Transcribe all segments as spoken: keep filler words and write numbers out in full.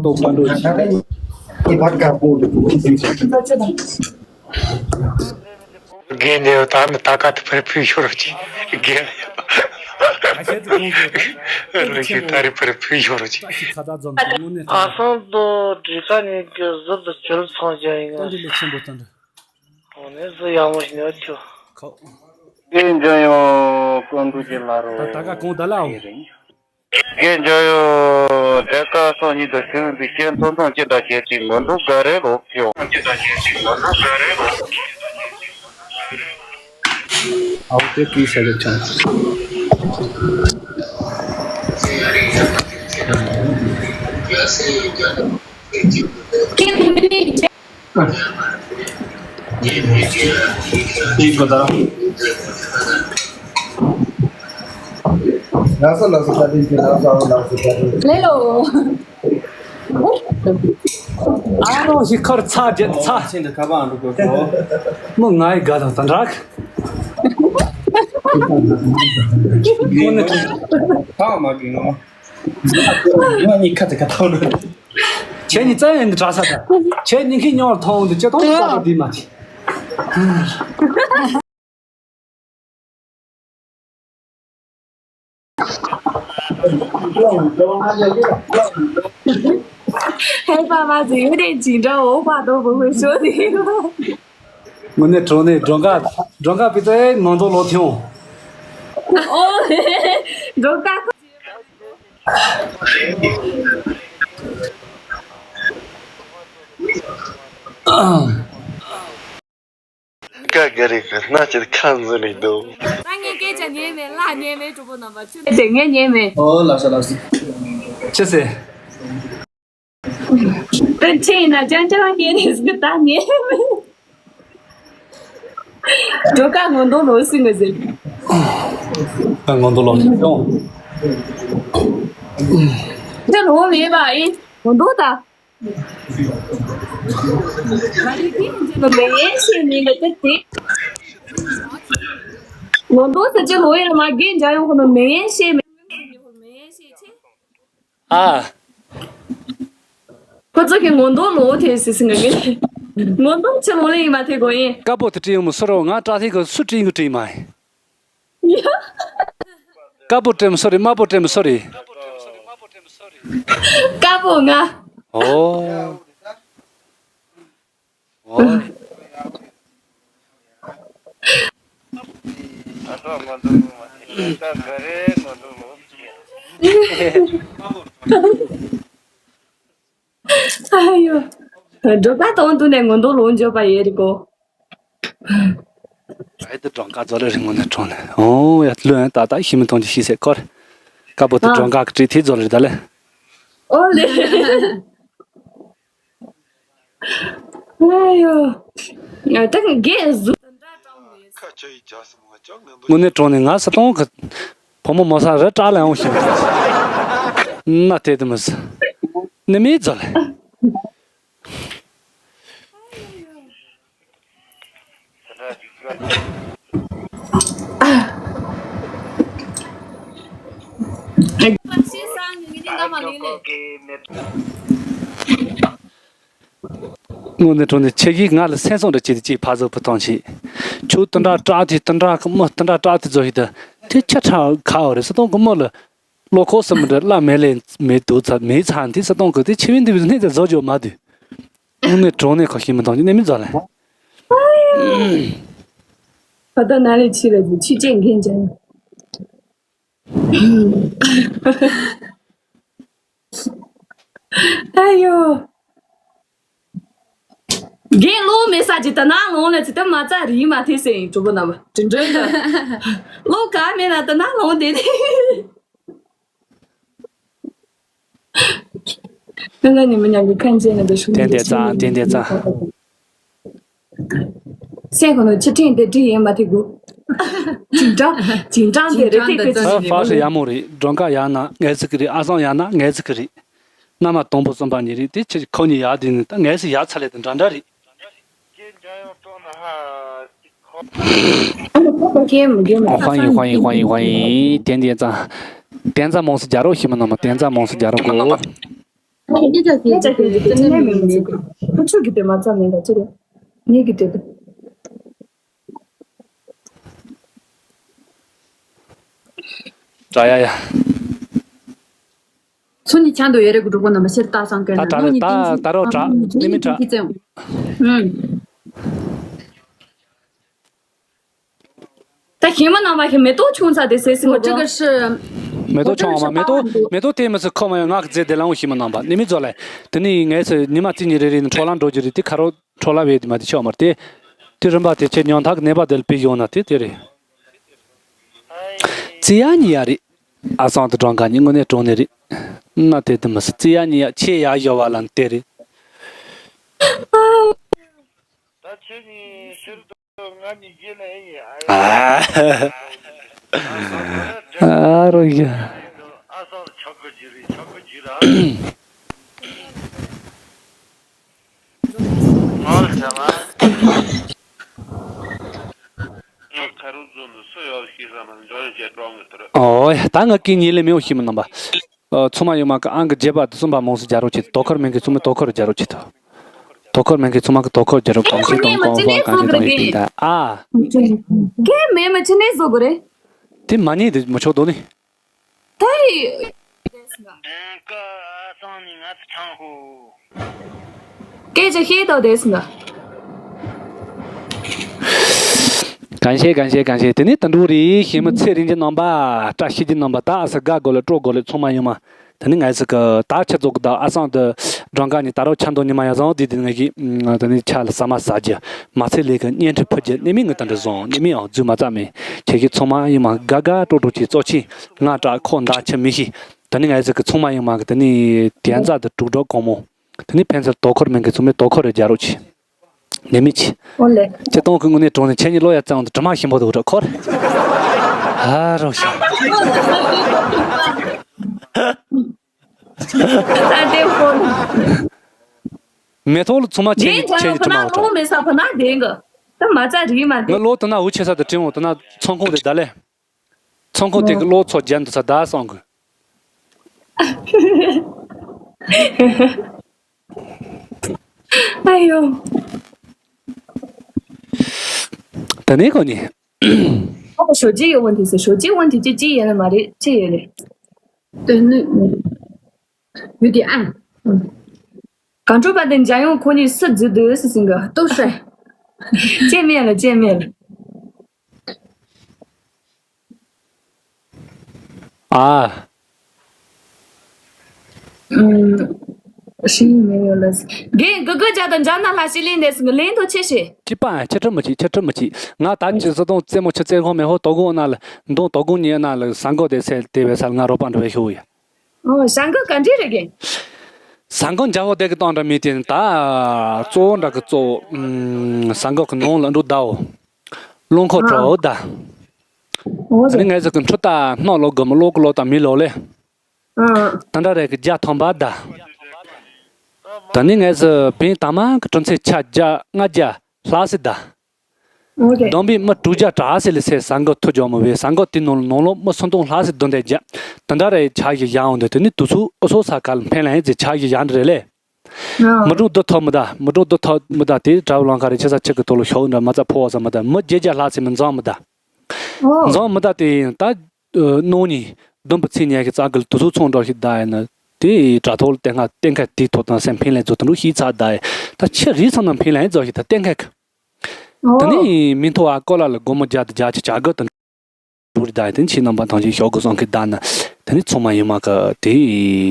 ཏོག་ཏོག་པ་འགྲོ་ཆེ། རྒན་འདི་ད་ནི་ད་ག་ཏུ་ཕར་ཕུལ་ཤོར་རོ་ཆེ། རྒན་རོ་ཆེ་ད་རི་ཕར་ཕུལ་ཤོར་རོ་ཆེ། ཨ་སང་དོ་འདྲི་ཁ་ནས་གི་ཟུར་དུ་བྱོལ་སོང་ཅག་ཡིན། ཨོ་ནས་སུ་ཡག་མོ་ཞིག་ནས་ཁྱོད། ཁོ། དེ་འཇོན་ཡོད་ཀོན་ཏུ་ཅི་ལ་རོ། ད་ད་ག་གོང་ད་ལ་འོ། དེ་རིང་། དགེ་འཇོན་ཡོད་དེ་ཀ་སང་ཉིད་དུ་ཤིང་འདི་སྐྱེ་མཐོ་མཐོང་ཅི་འདྲ་བྱེད་ཅིག་མི་འདུག་ག་རེ་ལོག་ཁྱོད། ཨའོ་དེ་ཀི་ས་རེ་ཆང་། ལགས་སོ་ལགས་སོ་བཀའ་དྲིན་ཆེ། ལགས་སོ་ལགས་སོ་བཀའ་དྲིན་ཆེ། ལེ་ལོ། ཨ་རོ་ཞིག་ཁར་ཚ་རྒྱལ་ཚ། ཆེན་དུ་ཁ་པར་འགྲོ་དགོས་སོ། མོ་ང་ཡི་དགའ་དང་ད་འདྲ། ཁོ་ནི་ཐང་མ་གི་ངོ་མ། ང་གཉིས་ཁ་ཚ་ཁ་ཐང་ནོ། ཁྱེད་གཉིས་རྩ་ཡན་དུ་གྲགས་ས་ད། ཁྱེད་གཉིས་ཁྱི་ཉོར་ཐོང་དུ་ཅི་ཐོང་དུ་ད་དུ་དི་མ་ཐི། ཧེ་པ་མ་ཟི་ཡོད་དེ་ཅི་འདྲ་འོ་པ་དོ་བུ་བུ་ཤོ་དི། དངོས་གནས་གྲོང་ནས་སྒྲོན་ཁ་སྒྲོན་ཁ་པི་ཙེ་ནང་དུ་ལོག་ཐེངས། ཨོ། སྒྲོན་ཁ། ཀ་ག་རེ་གི་སྣ་ཆེར་ཁ་འཛིན་རེད་འདུག་ད་ངས་སྐད་ཆ་ཉན་མེད་ལ་ཉན་མེད་གྲོགས་པོ་རྣམ་པ་ཆུ་ཚོད་ངས་ཉན་མེད། ཨོ་ལགས་སོ་ལགས་སོ། ཅི་ཟེར། ད་ཁྱེད་ཡིན་ན་ཅང་ཅང་ཉན་ནས་ཟིག་ད་ཉན་མེད། འགྲོ་ཀ་ངོ་མདོག་ལོ་སྲིད་ངོ་ཟེར། ཨ་ངོ་མདོག་ལོ་སྲིད་ཡོང་། ད་ལོ་མེད་པ་ཨེ་ངོ་མདོག་ད། མ་རིག་པའི་འཇིགས་ལ་མེ་ཡན་ཤེས་མིན་ལ་དེ་དེ། ངོ་མདོག་ས་ཅི་ལོ་ཡིན་ལ་མ་རྒན་འཇའ་ཡོང་ཁོ་ན་མེ་ཡན་ཤེས་མིན། མེ་ཡན་ཤེས་ཆེ། ཨ། ཁོ་ཚོ་གི་ངོ་མདོག་ལོ་དེ་སི་སི་ངེ་ངེ། ངོ་མདོག་ཆེ་ལོ་ལེ་ཡིན་མ་ཐེ་གོ་ཡིན། དཀར་པོ་དེ་བྲིས་ཡོང་མི་སུ་རོ། ང་བཀྲ་ཤིས་གི་སུ་བྲིས་གི་བྲིས་མ་ཡིན། དཀར་པོ་བྲིས་མི་སུ་རེད། དམར་པོ་བྲིས་མི་སུ་རེད། དཀར་པོ་ང་། ཨོ། ཨོ། ཨ་ཡོ། འགྲོ་པ་དང་དུ་ནས་ངོ་མདོག་ལོག་འཇོག་པ་ཡེ་རི་གོ། ཨེ་དེ་གྲངས་ཀ་ཛོ་ལེ་རི་ངོ་ནས་གྲོང་ནས། ཨོ་ཡ་ལོན་ད་ད་ཤི་མི་ཐོང་ཅི་ཤི་སེ་ཁོར། ཀ་པོ་དེ་ཨ། གྲངས་ཀ་ཀྲི་ཐི་ཛོ་ལེ་རི་ད་ལེ། ཨོ་ལེ། ཨ་ཡོ། ང་ད་གེ་ཟུ། དངོས་གནས་གྲོང་ནས་ང་ས་སྟོང་གི་བུ་མོ་མོ་ས་རི་བཀྲ་ལ་ཡོང་ཞིང་། ན་དེ་དུ་མི་ཟ། ནི་མི་ཛོ་ལེ། དངོས་གནས་དྲང་གནས་ཁྱེད་ཀྱིས་ང་ལ་སེམས་སོང་འདྲ་བྱེད་དུ་ཅིག་ཕ་ཟོ་བུ་ཐང་ཆེ། ཁྱོད་དུ་འདྲ་དྲག་དེ་དུ་འདྲ་གི་མི་དུ་འདྲ་དྲག་དེ་ཟོ་ཞིག་ད་དེ་ཁྱ་ཁྲ་ཁ་བ་རེད། ས་སྟོང་གི་མི་ལ་བློ་ཁོག་སུ་མི་འདྲ་བླ་མེད་ལས་མེད་དུ་ཚ་མེད་ཚ་འདི་ས་སྟོང་གི་དེ་ཆེ་བའི་འདི་བའི་སྣེ་ཚ་ཟོ་འཇོག་མ་དུས། དངོས་གནས་དྲང་གནས་ཁ་ཤས་མི་འདང་རྒྱུ་གནས་མི་འཛོ་ལེ། ད་ལྟ་ན་ལས་ཕྱི་ལ་དུ་ཕྱི་ཅན་མཁན་ཅན། ཨ་ཡོ། རྒན་བློ་མེད་ས་ཅི་ད་ན་ལོང་ལ་ཚི་ད་མ་རྩ་རིག་མ་ཐེ་སེ་ཡིན་གྲོགས་པོ་རྣམ་པ་དྲིན་དྲན་ད། བློ་ག་མེད་ན་ད་ན་ལོང་དེ་དེ། ང་ནི་མི་ཉམས་ཀྱི་ཁན་ཆེ་ན་འདི་ཤུགས་ཏན་ཏན་ཙང་ཏན་ཏན་ཙང་། སེམས་ཁོ་ན་ཆུ་ཕྲན་དེ་དྲི་ཡན་མ་ཐེ་དགོས། ཅིང་ཀྲང་ཅིང་ཀྲང་དེ་རེ་ཐེ་ཁེ་ཚི་ཧ་ཕ་ཤ་ཡ་མོ་རེད། སྒྲོན་ཁ་ཡ་ན་ངལ་ཚིག་གི་རེད། ཨ་སང་ཡ་ན་ངལ་ཚིག་གི་རེད། མནའ་མ་དང་པོ་གསུམ་པ་གཉིས་རེད། དེ་ཕྱིར་ཁོ་གཉིས་ཡར་དེ་ནི་ད་ངལ་སི་ཡར་ཚ་ལས་དང་འདྲ་འདྲ་རེད། ཁེམ་ཁེམ། ཧོ་ཧོ་ཡིན་ཧོ་ཡིན་ཧོ་ཡིན་ཧོ་ཡིན། དེ་འདི་ཙང་། དེ་ཙང་མོང་སི་རྒྱ་རོགས་ཤི་མི་ནོ་མ་དེ་ཙང་མོང་སི་རྒྱ་རོགས་གོ། ཨ་ཁྱེད་ཅག་གིས་ཁྱེད་ཅག་གིས་དེ་ནས་མི་མི་ཟེར་གི། ཁོ་ཚོ་གི་དེ་མ་རྩ་མེད་ད་ཅི་རེད། ངེད་ཀྱི་དེ་དེ། ད་ཡ་ཡ། ཚོ་ནི་ཆང་དུ་ཡོད་རེད་གི་གྲོགས་པོ་རྣམ་པ་ཕྱིར་ལྟ་སང་ཀན་ད་ད་ད་ད་རོ་དྲ་ནི་མི་དྲ། ཨུམ། ད་ཞི་མི་རྣམ་པ་ཞིག་མེ་ཏོག་ཆུང་ཙག་དེ་ཟེར་སྲིད་ངོ་ཅི་གི་ཧྲི། མེ་ཏོག་ཆུང་བ་མ་མེ་ཏོག་མེ་ཏོག་དེ་མི་སྲིད་ཁོ་མ་ཡོང་ངག་རྫས་དེ་ལའང་ཞི་མི་རྣམ་པ་ནི་མི་ཚོ་ལ། དེ་ནི་ངས་ཚེ་ཉི་མ་རྩིས་ཉིན་རེ་རེ་ནི་འཕྲོ་ལམ་འགྲོ་རྒྱུ་རེད། དེ་ཁ་རོག་འཕྲོ་ལམ་བས་དེ་མ་དེ་ཆོག་མར་དེ། དེ་རིམ་པ་དེ་ཆེ་ཉོན་ཐག་གནས་པ་དེ་ལ་ཕི་ཡོང་ན་དེ་དེ་རེད། རྩི་ཡ་ཉི་ཡ་རེད། ཨ་སང་དུ་གྲོང་ཁ་ཉི་དངོས་གནས་གྲོང་ནས་རེད། ན་དེ་དེ་མི་སྲིད་རྩི་ཡ་ཉི་ཡ་ཆེ་ཡ་ཡོ་བ་ལ་དེ་རེད། ད་ཁྱེད་གཉིས་ཕྱིར་དུ་ང་གཉིས་རྗེས་ལ་ཨེ་ཡིན། ཨ་ཡ། ཨ་རོ་ཡ། ཨ་སང་ཆག་གི་ཅི་རེད། ཆག་གི་ཅི་ར། ཨོ་ལེ་ཚ་མ། ཁ་རུ་ཚོ་འདི་སུ་ཡོད་ཤེས་ས་མ་འཇོན་བྱས་གྲོང་གི་དེར། ཨོ་ཡ། ད་ང་གི་ཉིན་ལས་མེའོ་ཤི་མི་རྣམ་པ། ཨ། ཚང་མ་ཡོད་མ་གི་ཨང་གི་བརྒྱད་པ་དུ་གསུམ་པ་མོང་སུ་རྒྱ་རོགས་ཆེད་དོ་ཁར་མེན་གི་ཚང་མས་དོ་ཁར་རྒྱ་རོགས་ཆེད་དོ། དོ་ཁར་མེན་གི་ཚང་མ་གི་དོ་ཁར་རྒྱ་རོགས་གང་ཤེས་དང་གང་ཧྥང་གང་ཤེས་དང་ཡིན་པིན་ད་ཨ། ཀེ་མེ་མ་ཅི་ནས་བཟོ་དགོས་རེད། དེ་མ་ཉེས་དེ་མ་ཆོག་དོ་ནི། ད་ཡི། ཀ་ཨ་སང་ནི་ང་ཚོ་ཆང་ཧུ། སྐད་ཆ་བཤད་དོ་དེ་སུ་ན། གང་ཤེས་གང་ཤེས་གང་ཤེས་དེ་ནི་ད་འགྲོ་རེད། ཞེ་མི་ཚེ་རིང་གི་རྣམ་པ། བཀྲ་ཤིས་ཀྱི་རྣམ་པ། ད་ཨ་ས་དགའ་དགོས་ལ་སྤྲོ་དགོས་ལ་ཚང་མ་ཡོད་མ། དེ་ནི་ངས་ཟིག་གི་ད་ཆ་ཚོགས་གི་ད་ཨ་སང་དུ་སྦྲང་ཀ་ནི་ད་རོ་ཆ་མདོ་ཉི་མ་ཡ་བཟང་དེ་དེ་ངས་ཀྱི་དེ་ནི་ཆ་ལ་ཟ་མ་ཟ་རྒྱུ་མ་ཚད་ལས་གི་བརྙན་འཕྲིན་ཕུད་རྒྱུ་ནི་མི་ངི་ད་འདྲ་བཟང་ནི་མི་ཡང་རྫུས་མ་རྩ་མེད་ཁྱེད་ཀྱི་ཚང་མ་ཡོད་མ་དགའ་དགའ་སྤྲོ་སྤྲོ་ཆེ་གཙོ་ཆེ་ང་དྲག་ཁོ་མདའ་ཆེ་མི་ཤི། ད་ནི་ངས་ཟིག་གི་ཚང་མ་ཡོད་མ་གི་ད་ནི་དེ་ཡན་ཙག་ཏུ་དྲུག་སྒྲོག་གོང་མོ། དེ་ནི་ཕན་ཚུན་དོ་ཁོར་མིན་གི་ཚུགས་མེད་དོ་ཁོར་རེ་རྒྱ་རོགས་ཆེ། ནི་མི་ཆེ། ཨོ་ལེ། ཁྱེད་གཏོང་གི་དངོས་གནས་གྲོང་ནས་ཁྱེད་གཉིས་ལོ་ཡ་བཙན་དུ་དྲི་མ་ཞིམ་པོ་དུ་འགྲོ་ཁོར། ཨ་རོ་ཤ། ད་དེ་ཧོན། མེ་ཏོག་ལ་ཚང་མ་ཁྱེད་གཉིས་ཁྱེད་གཉིས་དྲི་མ་འོ་འགྲོ། ལོ་མེ་ས་ཕ་ན་དེ་གི། ད་མ་རྩ་རིག་མ་དེ། ང་ལོ་དུ་ན་འུ་ཆེ་ས་དུ་དྲི་འོང་དུ་ན་ཚོང་ཁོངས་དེ་ད་ལེ། ཚོང་ཁང་དེ་གི་གློག་ཚོ་རྒྱན་དུ་ས་ད་སོང་གི། ཨ་ཡོ། ད་ནི་གོ་ནི། ཨོ་手机有问题是手机问题就戒严了嘛的戒严了。对，那有点暗。嗯。 གངས་ཕྲུག་པ་དེ་འཇམ་དབྱངས་ཁོ་གཉིས་སུ་འཛུལ་འདུག་ཟེར་ཟིན་གི་ལྟོས་ཤིག་ཅེས་མེད་ལ་ཅེས་མེད་ལ། ཨ། ཨུམ། ཤེས་མེད་ཡོད་ལ། རྒན་གི་གི་ཇ་དང་འཇམ་ན་ལྷ་ཞིག་ལེན་འདས་ཟིན་གི་ལེན་དུ་ཆེ་ཤེ། ཅི་པ་ཁྱི་ཁྲི་མི་ཆི་ཁྱི་ཁྲི་མི་ཆི། ང་ད་ཅི་སི་དོང་རྩེད་མོ་ཆི་རྩེད་ཁང་མེ་ཧོ་དོ་དགོང་ན་ལ་འདོང་དོ་དགོང་ཉེ་ན་ལ་ཟ་འགོ་དེ་སེ་དེ་བས་སལ་ང་རོགས་པ་འགྲོ་བའི་ཤོག་ཡ། ཨོ། ཟ་འགོ་ག་འདྲས་རེད་གི། ཟ་འགོ་འཇའ་བོ་དེ་གི་སྟོང་འདྲ་མི་དེ་ད་གཙོ་བོ་འདྲ་གི་གཙོ་བོ་ཨུམ་ཟ་འགོ་གི་ནང་ལ་འགྲོ་ད་འོ། རླུང་འཁོར་འགྲོ་ད། ཨོ་ཨ་ནི་ངས་ཟ་གི་འཕྲུ་ད་སྣོ་ལོ་གི་མི་ལོ་གི་ལོ་ད་མི་ལོ་ལེ། ཨ་ད་འདྲ་རེད་གི་བརྒྱ་ཐམ་པ་ད། ད་ནི་ངས་ཟ་བིན་ད་མ་གི་གྲུ་ཚེ་ཆ་བརྒྱ་ལྔ་བརྒྱ་ལྷག་སི་ད། ཨོ་རེད། བསྡོམས་པས་མི་དྲུག་བརྒྱ་དྲག་སེ་ལ་སེ་ཟ་འགོ་ཐུག་འཇོག་མི་བས་ཟ་འགོ་དེ་ནང་ནང་ལོགས་མི་སུམ་སྟོང་ལྷག་སེ་བསྡོམས་ཏེ་རྒྱ་དེ་འདྲ་རེད་ཆ་ཞིག་ཡང་འོང་དུས་དེ་ནི་དུས་ཚོད་ཨུ་སོ་ས་ག་ལ་འཕེན་ལ་ཡིན་ཟེར་ཆ་ཞིག་ཡང་འདྲ་རེད་ལེ། མི་གྲོང་འདི་ཐོབ་མི་ད་མི་གྲོང་འདི་ཐོབ་མི་ད་དེ་དྲ་བ་ལང་ཁ་རེ་ཆེ་ས་ཆེ་གི་ཐོག་ལ་ཤོག་འདྲ་མ་རྩ་ཕོ་བ་ས་མི་ད་མི་བརྒྱད་བརྒྱ་ལྷག་སེ་མི་འཛོམས་མི་ད། འཛོམས་མི་ད་དེ་ཡིན་ད། ནང་ནས་བདུན་པ་ཚེས་ཉལ་གི་རྩ་གི་དུས་ཚོད་ཚོང་འགྲོ་ཞིག་ད་ཡིན་ན་དེ་དྲ་ཐོག་ལ་བསྟན་ཁ་བསྟན་ཁ་དེ་ཐོག་དང་སེམས་འཕེན་ལས་རྫོགས་དུ་འགྲོ་ཤིག་ཚ་ད་ཡིན་ད་ཆེ་རིགས་ཚང་ན་འཕེན་ལས་རྫོགས་ཞིག་ད་བསྟན་ཁ་གི། དེ་ནས་མི་མཐོ་བ་ཀོ་ལ་ལ་སྒོར་མོ་བརྒྱ་དང་བརྒྱ་ཆ་བྱ་དགོས་དང་འགྲོ་རེད་ད་ཡིན་དེ་ཕྱི་ནང་པ་དང་ཞིག་ཞོག་གི་སོང་གི་ད་ན་དེ་ནས་ཚང་མ་ཡིན་མ་གི་དེ་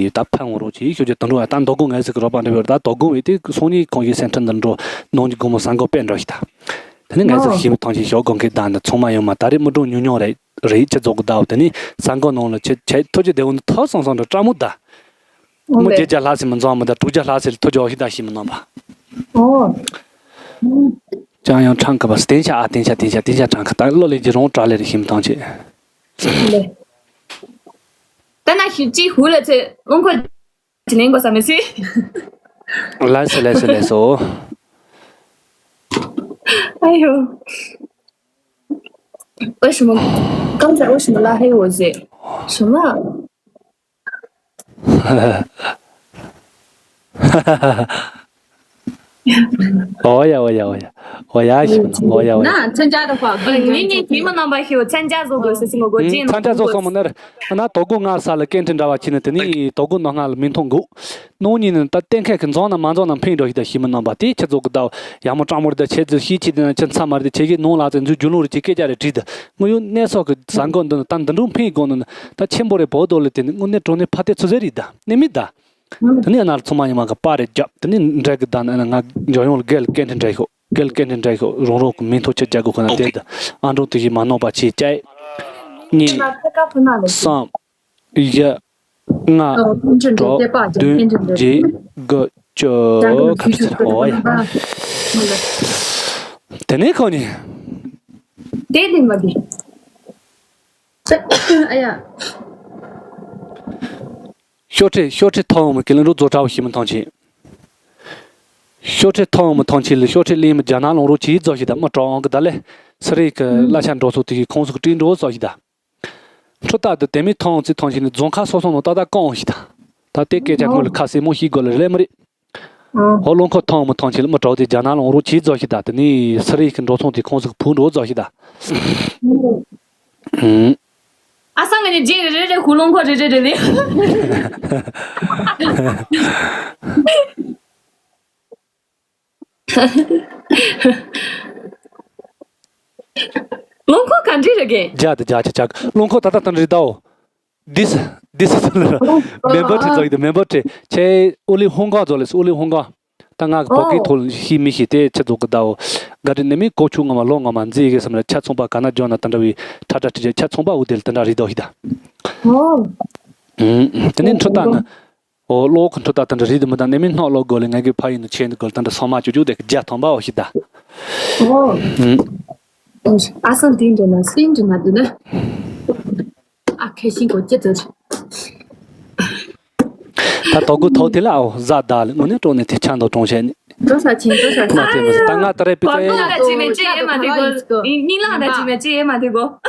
ད་ཕན་འོང་རོགས་ཀྱིས་ཤོད་ཀྱི་དང་འགྲོ་བ་ད་མདོ་དགོང་ངས་ཟིག་གི་རོགས་པ་འདྲ་བོར་ད་མདོ་དགོང་བས་དེ་སོང་ཉིན་གང་ཞིག་སེམས་ཁྲལ་འདི་འགྲོ་ནང་གི་སྒོར་མོ་ཟ་འགོ་པས་འགྲོ་ཞིག་ད། དེ་ནས་ངས་ཟིག་ཞིབ་མོ་ཐང་ཞིག་ཞོག་གང་གི་ད་ན་ཚང་མ་ཡོང་མ་ད་རེས་མི་གྲོང་ཉུང་ཉུང་རེད་རེད་ཅི་རྫོགས་གི་ད་འོ་དེ་ནས་ས་འགོ་ནང་ལ་ཆེ་ཆེ་ཐུགས་རྗེ་བདེ་བོ་འདི་ཐོག་སང་སང་འདྲ་སྤྲ་མོ་ད། མི་བརྒྱད་བརྒྱ་ལྷག་ཙམ་མི་འཛོམས་མི་ད་དྲུག་བརྒྱ་ལྷག་ཙམ་ལ་ཐུགས་རྗེ་ཞིག་ད་ཞིབ་མོ་གནང་བ། ཨོ། ཅང་ཡང་ཁྲང་གི་བ་བསྟན་ཤ་ཨ་བསྟན་ཤ་བསྟན་ཤ་བསྟན་ཤ་ཁྲང་གི་ད་བློ་ལས་ཀྱི་རོང་བྲག་ལས་རེ་ཞིབ་མོ་ཐང་ཆེ། ད་ན་ཞིབ་ཅིག་ཧུ་ལ་ཚེ་ཨོང་ཁོ། ཅི་ལེན་གོ་ས་མི་སྲིད། ལགས་སོ་ལགས་སོ་ལགས་སོ། ཨ་ཡོ། 为什么刚才为什么拉黑我姐？什么？ ཨོ་ཡ་ཨོ་ཡ་ཨོ་ཡ་ཨོ་ཡ་ཞིག་ཨོ་ཡ་ཨོ་ཡ། 那参加的话，不能参加。你你你们那边有参加过是什么国际？参加过什么呢？ ཨ་ན་དོ་དགོང་ང་ས་ལ་སྐད་འཕྲིན་འདྲ་བ་ཁྱེར་ནས་དེ་ནི་དོ་དགོང་ནང་ང་ལ་མི་མཐོང་གོ། ནང་ཉིན་ནི་ད་གཏན་འཁེལ་གི་འཛོམས་ན་མ་འཛོམས་ན་ཕན་འགྲོ་ཞིག་ད་ཤི་མི་རྣམ་པ་དེ་ཁྱེད་ཚོ་གི་ད་ཡག་མོ་སྤྲང་མོ་རེད། ད་ཁྱེད་ཚོ་ཤི་ཁྱི་དེ་ན་ཁྱེད་ཚང་མ་རེད། ད་ཁྱེད་ཀྱི་ནང་ལ་ཚེ་འཛུལ་རྒྱུ་ལུང་རེད། ཁྱེད་སྐད་ཆ་རེ་དྲིས་ད་ངོ་ཡོད་གནས་སོགས་གི་ས་འགོ་འདི་ནི་ད་འདི་འགྲོ་ཕན་གོ་ནི་ད་ཆེན་པོ་རེད། བོད་དོ་ལ་དེ་ནི་དངོས་གནས་གྲོང་ནས་ཕ་དེ་ཚོ་ཟེར་རེད། ད་ནི་མི་ད་དེ་ནི་ཨ་ན་ཚང་མ་ཡིན་མ་གི་པ་རེད་རྒྱབ། དེ་ནི་འདྲ་གི་ད་ནི་ང་འཇོན་ཡོང་ལ་རྒན་ལ་སྐད་འཕྲིན་འདྲ་ཤོག་རྒན་ལ་སྐད་འཕྲིན་འདྲ་ཤོག་རོང་རོང་གི་མིང་ཐོ་ཆེ་རྒྱ་གི་ཁོ་ན་དེ་ད་ཨ་འགྲོ་དེ་ཡིན་མ་ནོར་པ་ཆེ་བྱས། གཉིས། གསུམ། བཞི། ལྔ། དྲུག་བདུན། བརྒྱད། དགུ། བཅུ། ཁ་ཚ་ཨོ་ཡ། དེ་ནས་ཁོ་ནི། དེ་ལས་མ་དེ། ཨ་ཡ། ཤོག་ཁྲི་ཤོག་ཁྲི་ཐོག་མ་གི་ལན་རུ་རྫོ་གྲྭ་བ་ཤི་མི་ཐང་ཆེ། ཤོག་ཁྲི་ཐོག་མ་ཐང་ཆེ་ལ་ཤོག་ཁྲི་ལེན་མི་རྒྱ་ནག་ལོང་རོ་ཆི་རྫོ་ཞིག་ད་མི་གྲོགས་ཨང་གི་ད་ལེ་སི་རི་གི་གླ་ཆ་འགྲོ་ཚོ་དེ་གི་ཁོང་ཚོ་གི་སྤྲིན་འགྲོ་རྫོ་ཞིག་ད། འཕྲུལ་རྟ་དུ་དེ་མི་ཐོང་ཚེ་ཐོང་ཞིག་ནི་རྫོང་ཁ་སོ་སོ་ནང་ཏག་ཏག་གང་ཞིག་ད། ད་དེ་སྐད་ཆ་དངོས་ལ་ཁ་སེ་མོ་ཞིག་དགོས་ལ་རེད་མི་རེད། ཧོ་རླུང་འཁོར་ཐོང་མི་ཐོང་ཞིག་ལ་མི་གྲོགས་དེ་རྒྱ་ནག་ལོང་རོ་ཆི་རྫོ་ཞིག་ད། དེ་ནི་སི་རི་གི་འགྲོ་ཚོང་དེ་ཁོང་ཚོ་གི་བུ་འགྲོ་རྫོ་ཞིག་ད། ཨ་སང་ངི་ནི་རྗེས་རེ་རེ་རེ་ཧུ་ལོང་ཁོ་རེ་རེ་རེ་རེ། ལོང་ཁོ་ག་འདྲི་རེ་གེ། རྒྱ་དུ་རྒྱ་ཆ་ཆག་ལོང་ཁོ་ད་ད་ད་འདྲི་དའོ། དིས་དིས་མེམ་བར་ཁྲི་ཚོགས་ཡིན་དུ་མེམ་བར་ཁྲི་ཆེ་ཨུ་ལི་ཧུང་ག་ཚོགས་ལས་ཨུ་ལི་ཧུང་ག། ད་ང་གི་བོད་སྐད་ཐོག་ལ་ཤེས་མི་ཤེས་དེ་ཆེ་ཚོགས་གི་དའོ། ག་དྲི་ནི་མི་གོ་ཆུ་ང་མ་ལོ་ང་མ་མཛེས་གི་སམ་ལ་ཆ་ཚོང་པ་ག་ན་ཇོ་ན་ད་འདྲ་བའི་ཁྲ་ཁྲ་ཁྲི་ཆ་ཆ་ཚོང་པ་འུ་དེ་ལ་ད་འདྲ་རི་དོ་ཤི་ད། དེ་ནི་འཕྲུལ་རྟ་ནི། ཨོ་གློག་གི་འཕྲུལ་རྟ་དེ་འདྲ་རེད་དུ་མི་དང་ནི་མི་སྣོག་གློག་སྒོ་ལས་ང་གི་ཕ་ཡིན་ནི་ཆེན་དུ་གོལ་དེ་འདྲ་སོ་མ་ཅུ་ཅུ་དེ་རྒྱ་ཐོན་པའོ་ཞིག་ད། ཨོ། ཨ་སང་དེ་འདྲ་ན་སེམས་འདྲ་ན་དེ་ན། ཨ་ཁེ་ཤིང་གོ་ཅི་ཙི། ད་དོ་གུ་ཐོག་དེ་ལ་ཨོ་ཟ་ད་ལ་ངོ་ནི་གྲོང་ནས་དེ་ཆ་འདོག་གྲོང་བྱས་ནི། འགྲོ་ས་ཆེན་འགྲོ་ས་ཆེན། ད་ང་ད་རེ་པི་ཏའི། ད་ཅི་མེ་ཅི་ཨེ་མ་དེ་གོ། སྙིང་ལ་ད་ཅི་མེ་ཅི་ཨེ་མ་དེ་གོ།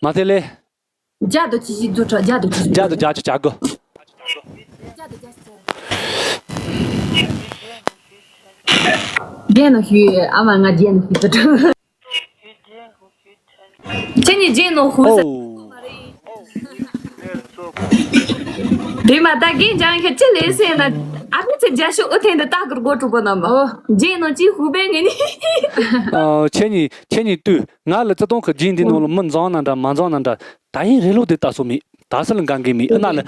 མ་དེ་ལེ། རྒྱ་དུ་ཅི་ཞིག་འཛུ་ཁྲ་རྒྱ་དུ་ཅི་རྒྱ་དུ་རྒྱ་ཆུ་རྒྱ་དགོ། རྒྱན་ནོ་ཞུ་ཨ་མ་ང་རྒྱན་ནོ་ཞུ་དུ་ཁྲ། ཁྱེད་ཉིད་རྒྱན་ནོ་ཧུ་ས། ཨོ། དེ་མ་ད་རྒན་ཅང་ཁྱེད་ཅི་ལས་ཟེར་ན་ཨ་ཕི་ཚེ་རྒྱ་ཤོག་ཨུ་ཐེན་དུ་ལྟ་གི་རྒོ་གྲུ་པོ་རྣམ་པ། རྒྱན་ནོ་ཅི་ཧུ་པེ་ངེ་ནི། ཨོ་ཁྱེད་ཉིད་ཁྱེད་ཉིད་དུས། ང་ལ་བརྩེ་དུང་གི་རྒྱན་འདི་ནང་ལ་མི་འཛོམས་ན་འདྲ་མ་འཛོམས་ན་འདྲ། ད་ཡིན་རེ་ལོ་དེ་ལྟ་སོ་མེད། ད་སི་ལ་འགང་གི་མེད་ཨ་ན་ལ།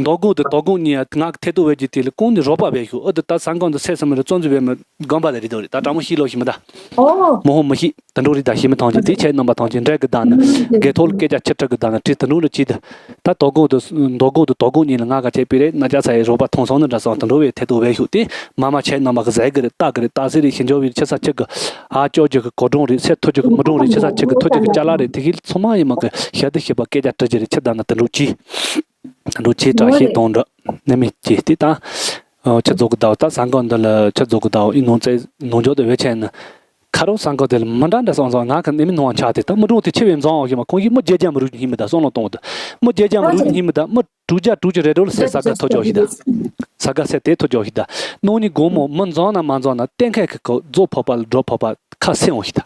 མདོ་དགོང་དུ་དོ་དགོང་གཉིས་ང་གི་ཐད་གཏོགས་བས་ཀྱི་དེ་ལ་ཀུན་ནས་རོགས་པ་བས་ཤོག་ཨ་དུ་ད་ས་འགོང་དུ་སེ་སི་མི་རེ་བཙོན་འཛུལ་བས་མི་དགོན་པ་ལ་རེ་དོ་རེ་ད་དྲང་མོ་ཤི་ལོ་ཤི་མི་ད། མོ་ཧོ་མི་ཤི་ད་འགྲོ་རེ་ད་ཤི་མི་ཐང་ཆེ་དེ་ཆེ་རྣམ་པ་ཐང་ཆེ་འདྲ་གི་ད་ནི། དགེ་ཐོག་ལ་སྐད་ཆ་ཆི་ཁྲི་གི་ད་ནི་ཁྲི་ད་འགྲོ་ལ་ཆི་ད། ད་དོ་དགོང་དུ་མདོ་དགོང་དུ་དོ་དགོང་གཉིས་ལ་ང་ག་ཆེ་པི་རེ་ན་ཅག་ས་ཡི་རོགས་པ་ཐོང་སོང་ནི་འདྲ་སོང་ད་འགྲོ་བས་ཐད་གཏོགས་བས་ཤོག་དེ་མ་མ་ཆེ་རྣམ་པ་གི་ཟས་གི་རེ་ད་གི་རེ་ད་སི་རེ་ཤི་འཇོ་བའི་ཆི་ས་ཆི་གི། ཨ་ཅོ་ཅིག་གི་གོ་སྒྲུང་རེད་ཚེ་ཐོ་ཅིག་གི་མི་སྒྲུང་རེད་ཆི་ས་ཅིག་གི་ཐོ་ཅིག་གི་ཅ་ལག་རེད་དེ་གི་ཚང་མ་ཡིན་མ་གི་ཤ་དི་ཤི་པ་སྐད་ཆ་དྲི་ཅི་རེད་ཆི་ད་ན་དུ་འགྲོ་ཅི། དུ་འགྲོ་ཅི་བཀྲ་ཤིས་གཏོང་འགྲོ་ནི་མི་ཅི་དེ་ད། ཆི་རྫོགས་གི་ད་ད་ས་འགོ་འདི་ལ་ཆི་རྫོགས་གི་ད་ཨི་ནོང་ཙེ་ནོང་འཇོག་དུ་བེ་ཆེན་ནི། ཁ་རོག་ས་འགོ་དེ་ལ་མི་འདྲ་འདྲ་སོང་སོང་ང་གི་ནི་མི་ནོང་བ་ཆགས་དེ་ད་མི་སྒྲུང་དེ་ཆི་བའི་འཛོང་བ་ཞིག་མ་ཁོང་གིས་མི་བརྒྱད་བརྒྱ་མི་རུ་ཉིན་མི་ད་སོང་ལོ་གཏོང་བ་ད་མི་བརྒྱད་བརྒྱ་མི་རུ་ཉིན་མི་ད་མི། དྲུག་བརྒྱ་དྲུག་ཅུ་རེ་དྲུག་ལ་སེ་ས་ག་ཐོ་ཅོག་ཞིག་ད། ས་ག་སེ་དེ་ཐོ་ཅོག་ཞིག་ད། ནོ་ནི་དགོང་མོ་མི་འཛོམས་ན་མ་འཛོམས་ན་གཏན་འཁེལ་གི་གོ་རྫོ་ཕོ་པ་ལ་འགྲོ་ཕོ་པ་ཁ་སེང་འོང་ཞིག་ད།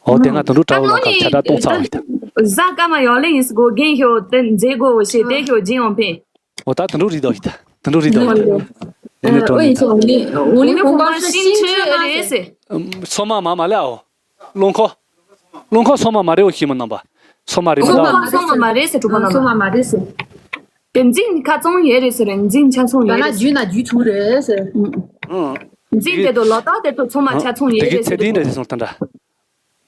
འོ་དེ་ང་དུ་འགྲོ་གྲྭ་བ་ལོང་ཁ་ཆ་གྲྭ་གཏོང་ཚ་འོང་ཞིག་ད། ཟ་ཀ་མ་ཡོ་ལེ་ཡིན་སི་གོ་རྒན་ཤོ་དེ་མཛེས་གོ་ཞེ་དེ་ཤོ་རྒྱན་ཡོང་ཕེ། འོ་ད་དུ་འགྲོ་རི་དོ་ཞིག་ད། དུ་འགྲོ་རི་དོ་ཞིག་ད། ཨེ་ནི་གྲོ་ནི། འོ་ནི་ཁོང་པ་ཤིང་ཆེ་རེད་ཟེ། སོ་མ་མ་མ་ལེ་ཨོ། རླུང་འཁོར། རླུང་འཁོར་སོ་མ་མ་རེད་འོ་ཤི་མི་རྣམ་པ། སོ་མ་རེད་མི་འདུག་སོ་མ་མ་རེད་ཟེར་གྲུབ་པ་རྣམ་པ། སོ་མ་མ་རེད་ཟེར། དེ་འཛིན་ཁ་ཚོང་ཡོད་རེད་ཟེར་འཛིན་ཆ་ཚོང་ཡོད་རེད་ཟེར། ད་ན་རྒྱུ་ན་རྒྱུ་ཆུང་རེད་ཟེར། འཛིན་དེ་དུ་ལོ་ཏོག་དེ་དུ་ཚོང་མ་ཆ་ཚོང་ཡོད་རེད་ཟེར། དེ་གི་ཚེ་འདི་འདྲ་ཟེར་སོང་ད་འདྲ།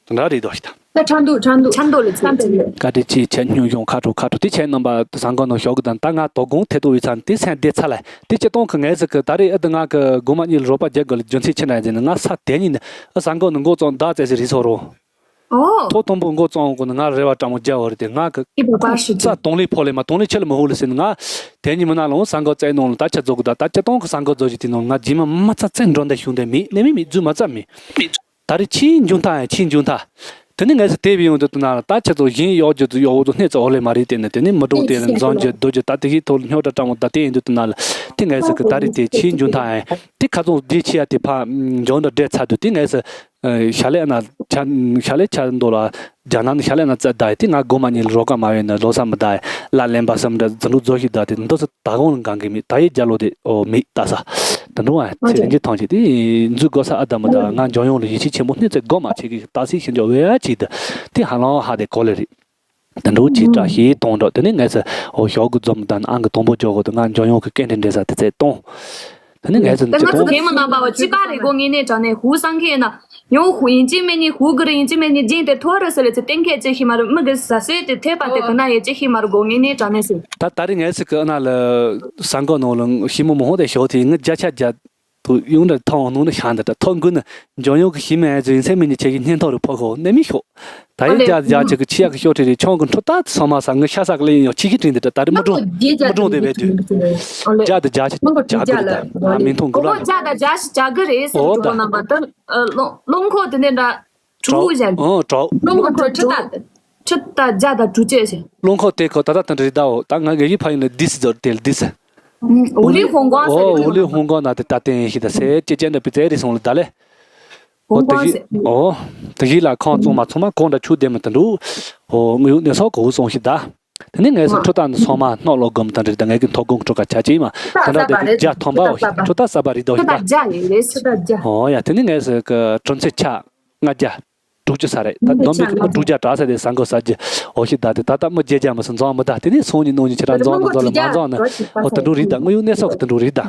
ད་འདྲ་རེད་དོ་ཞིག་ད། ད་ཁྲང་འདུག་ཁྲང་འདུག་ཁྲང་འདུག་ལ་ཚེ་ཚེ་ལ། བཀའ་དྲིན་ཆེ་ཆེ་སྙུང་གཞུང་ཁ་དྲུག་ཁ་དྲུག་དེ་ཆེ་རྣམ་པ་བཟང་གོ་ནོ་ཞོག་གི་དང་ད་ང་དོ་དགོང་ཐེ་ཏོ་བི་ཚང་དེ་སེང་བདེ་ཚ་ལ་དེ་སྤྱི་སྟོང་གི་ངལ་ཟིག་གི་ད་རེས་ཨ་ད་ང་གི་དགོང་མ་གཉིད་ལ་རོགས་པ་རྒྱག་དགོས་ལ་རྒྱུ་མཚན་ཆེ་འདྲ་ཡིན་ཟེར་ནས་ང་ས་དེ་ཉིན་ནི་ཨ་བཟང་གོ་ནི་མགོ་བཙོང་བདག་བཙལ་སི་རི་སོ་རོ། ཨོ། ཐོག་དང་པོ་མགོ་བཙོང་གོ་ནི་ང་རེ་བ་སྤྲང་མོ་རྒྱ་བོ་རེད་དེ་ང་གི་ཨི་བ་པ་ཤི་ཙ་དོང་ལི་ཕོ་ལེ་མ་དོང་ལི་ཆེ་ལ་མི་ཧུ་ལི་ཟེར་ནི་ང་དེ་ཉིན་མི་ན་ལོང་བཟང་གོ་བཙལ་ནོ་ལ་ད་ཆ་རྫོགས་གི་ད་ད་ཆ་སྟོང་གི་བཟང་གོ་རྫོགས་ཞིག་དེ་ནོ་ང་རྗེས་མ་མ་ཚ་ཚེ་འགྲོ་འདི་ཤུང་དེ་མེད་ནི་མི་མེད་རྫུས་མ་ཚ་མེད། ད་རེས་ཕྱིའི་འཇོན་ཐང་ཡང་ཕྱིའི་འཇོན་ཐང་། དེ་ནི་ངས་སུ་དེ་བས་ཡོང་དུས་དུ་ན་ལ་ད་ཁྱེད་ཚོ་གཞན་གཡོག་རྒྱུ་དུ་གཡོག་དུ་སྣེ་ཚོ་འོ་ལེ་མ་རེད་དེ་ནི་དེ་ནི་མི་འགྲོ་དེ་ནི་འཛོམས་རྒྱུ་སྡོད་རྒྱུ་ད་དེ་གི་ཐོག་ལ་སྨྱོ་དྲ་སྤྲང་མོ་ད་དེ་ཡིན་དུས་དུ་ན་ལ་དེ་ངས་སུ་གི་ད་རེད་དེ་ཆེས་འཇོན་ཐང་ཨེ་དེ་ཁ་ཚོང་རྒྱས་ཆེ་ཡ་དེ་ཕ་འཇོན་དྲ་འདྲེ་ཚ་དུས་དེ་ངས་སུ་ཤ་ལེ་ན་ཆ་ཤ་ལེ་ཆ་འདོ་ལ་རྒྱ་ནག་ནི་ཤ་ལེ་ན་ཙ་ད་ཡི་དེ་ང་སྒོ་མ་ཉིད་ལ་རོ་ཀ་མ་བས་ནི་ལོ་ས་མི་ད་ཡི་ལ་ལེན་པ་སམ་འདྲ་རྫུ་འཕྲུལ་རྫོ་ཞིག་ད་དེ་འདི་སུ། ད་གོང་ལ་འགང་གི་མེད་ད་ཡི་རྒྱ་ལོ་དེ་ཨོ་མེད་ད་ས། ད་འགྲོ་བ་ཚེ་རིང་གི་ཐང་ཆེ་དེ་འཛུལ་དགོས་ས་ཨ་ད་མ་ད་ང་འཇོན་ཡོང་ལ་ཡིད་ཆེས་ཆེན་པོ་སྣེ་ཚེ་སྒོ་མ་ཆེ་གི་ཏག་སི་ཤིན་ཅོ་བེ་ཨ་ཆེ་དེ་དེ་ཧ་ལང་ཧ་དེ་གོ་ལེ་རེད། ད་འགྲོ་ཆེ་དྲག་ཤེས་གཏོང་འགྲོ་དེ་ནས་ངས་ཚེ་ཨོ་ཞོག་གི་འཛོམས་ད་ཨང་གི་དང་པོ་འཇོག་གོ་དུ་ང་འཇོན་ཡོང་གི་སྐད་འདྲེན་འདྲེ་ས་དེ་ཚེ་གཏོང་། དེ་ནས་ངས་ཚེ་ད་ཚེ་ང་ཚོ་གཏོང་། གེ་མོ་རྣམ་པ་བ་ཅི་ག་རེ་གོ་ངེས་ནས་དྲ་ནས་ཧུ་སང་ཁེ་ན། ཡང་ཧུ་ཡིན་གཅིག་མིན་གཉིས་ཧུ་གི་རེ་ཡིན་གཅིག་མིན་གཉིས་རྒྱན་དེ་ཐོ་རེ་ཟེར་ལེ་ཚེ་གཏན་འཁེལ་ཅེས་ཤི་མ་རུ་མི་གི་ཟ་སེ་དེ་ཐེ་པ་དེ་གི་ན་ཡེ་ཅེས་ཤི་མ་རུ་གོ་ངེས་ནས་དྲ་ནས་སུ། ད་ད་རེས་ངས་སི་གི་ཨ་ན་ལ་ས་འགོ་ནང་ལ་ཤི་མོ་མོ་ཧོ་དེ་ཞོག་དེ་ངི་བརྒྱ་ཆ་བརྒྱ་དུ་ཡོང་འདྲ་ཐོང་ནང་ནས་ཤང་འདི་འདྲ་ཐོ་འགུ་ནི་འཇོན་ཡོང་གི་ཤི་མི་ཨེ་ཟོ་ཡིན་ཚེ་མི་གཉིས་ཆེ་གི་སྙན་ཐོ་རུ་ཕོ་ཁོ་ནས་མི་ཤོག་ད་ཡི་ཨ་ལེ། བརྒྱ་བརྒྱ་ཆེ་གི་ཆི་ཡ་གི་ཤོག་ཁྲི་རེ་ཆོང་གི་འཕྲོ་ད་ཚང་མ་ས་ངི་ཤ་ས་གི་ལེ་ཡིན་ཡོང་ཆི་གི་དྲིན་འདི་འདྲ་ད་རེས་མི་སྒྲུང་མི་སྒྲུང་དེ་བས་དུས་བརྒྱ་དུ་བརྒྱ་ཆ་བརྒྱ་གི་ད་མི་མཐོང་གི་ར་མི་མཐོང་གི་ར། བརྒྱ་དང་བརྒྱ་ཞིག་བརྒྱ་གི་རེད་ཟེར་ཨོ་ད། གྲོགས་རྣམ་པ་ད་ཨ་རླུང་རླུང་ཁོག་དེ་ནས་འདྲ། གྲུ་ཨོ་བཞག་གྲོགས། རླུང་ཁོག་ཁྲི་ད་ཁྲི་ད་བརྒྱ་དང་དྲུག་ཅུ་ཞིག་རླུང་ཁོག་དེ་ཁོ་ད་ད་དང་འདྲ་རེད་ད་འོ་ད་ང་གི་ཕ་ཡུལ་ནས་དིས་ཟོར་དེལ་དིས། འོ་ལི་ཧོང་ཀོང་ཟེར་ཨོ་རེད་འོ་ལི་ཧོང་ཀོང་ན་དེ་ད་བསྟན་ཞིག་ད་སེ་ཅེ་ཅེ་འདྲ་པི་ཙེ་རེད་སོང་ལ་ད་ལེ། ཨོ་ཧོང་ཀོང་ཟེར། ཨོ། དེ་གཞི་ལ་ཁང་བཙོང་མ་ཚང་མ་གང་འདྲ་ཆུ་ལྡན་མི་དང་འགྲོ། ཨོ་དངོས་ཡོད་གནས་ཚུལ་གོ་བོ་སོང་ཞིག་ད། དེ་ནས་ངས་སུ་ཁྲོ་ཐག་འདི་ཚང་མ་སྣོག་ལོ་སྒོམ་དང་འདྲ་ད་ངས་ཀྱི་མཐོ་སྒོམ་ཁྲོ་ཁ་ཆ་ཅིག་མ་ད་འདྲ་དེ་གི་རྒྱ་ཐོན་པའོ་ཞིག་ཁྲོ་ཐག་ས་པ་རི་དོ་ཞིག་ད། ཨོ་ཡ་དེ་ནས་ངས་སུ་གི་གྲོང་ཚེ་ཆ་ལྔ་བརྒྱ་དྲུག་ཅུ་ས་རེད་ད་སྡོམ་པའི་གི་མི་དྲུག་བརྒྱ་དྲག་ས་དེ་ས་འགོ་ས་རྒྱུ་ཨོ་ཞིག་ད་དེ་ད་ལྟ་མི་བརྒྱད་བརྒྱ་མི་སུ་འཛོམས་མི་ད་དེ་ནས་སོང་ཉིན་ནོ་ཉིན་ཁྱེད་རང་འཛོམས་མི་འཛོམས་ལ་མ་འཛོམས་ནི་ཨོ་དེ་འགྲོ་རིགས་ད་དངོས་ཡོད་གནས་ཚུལ་གི་དེ་འགྲོ་རིགས་ད།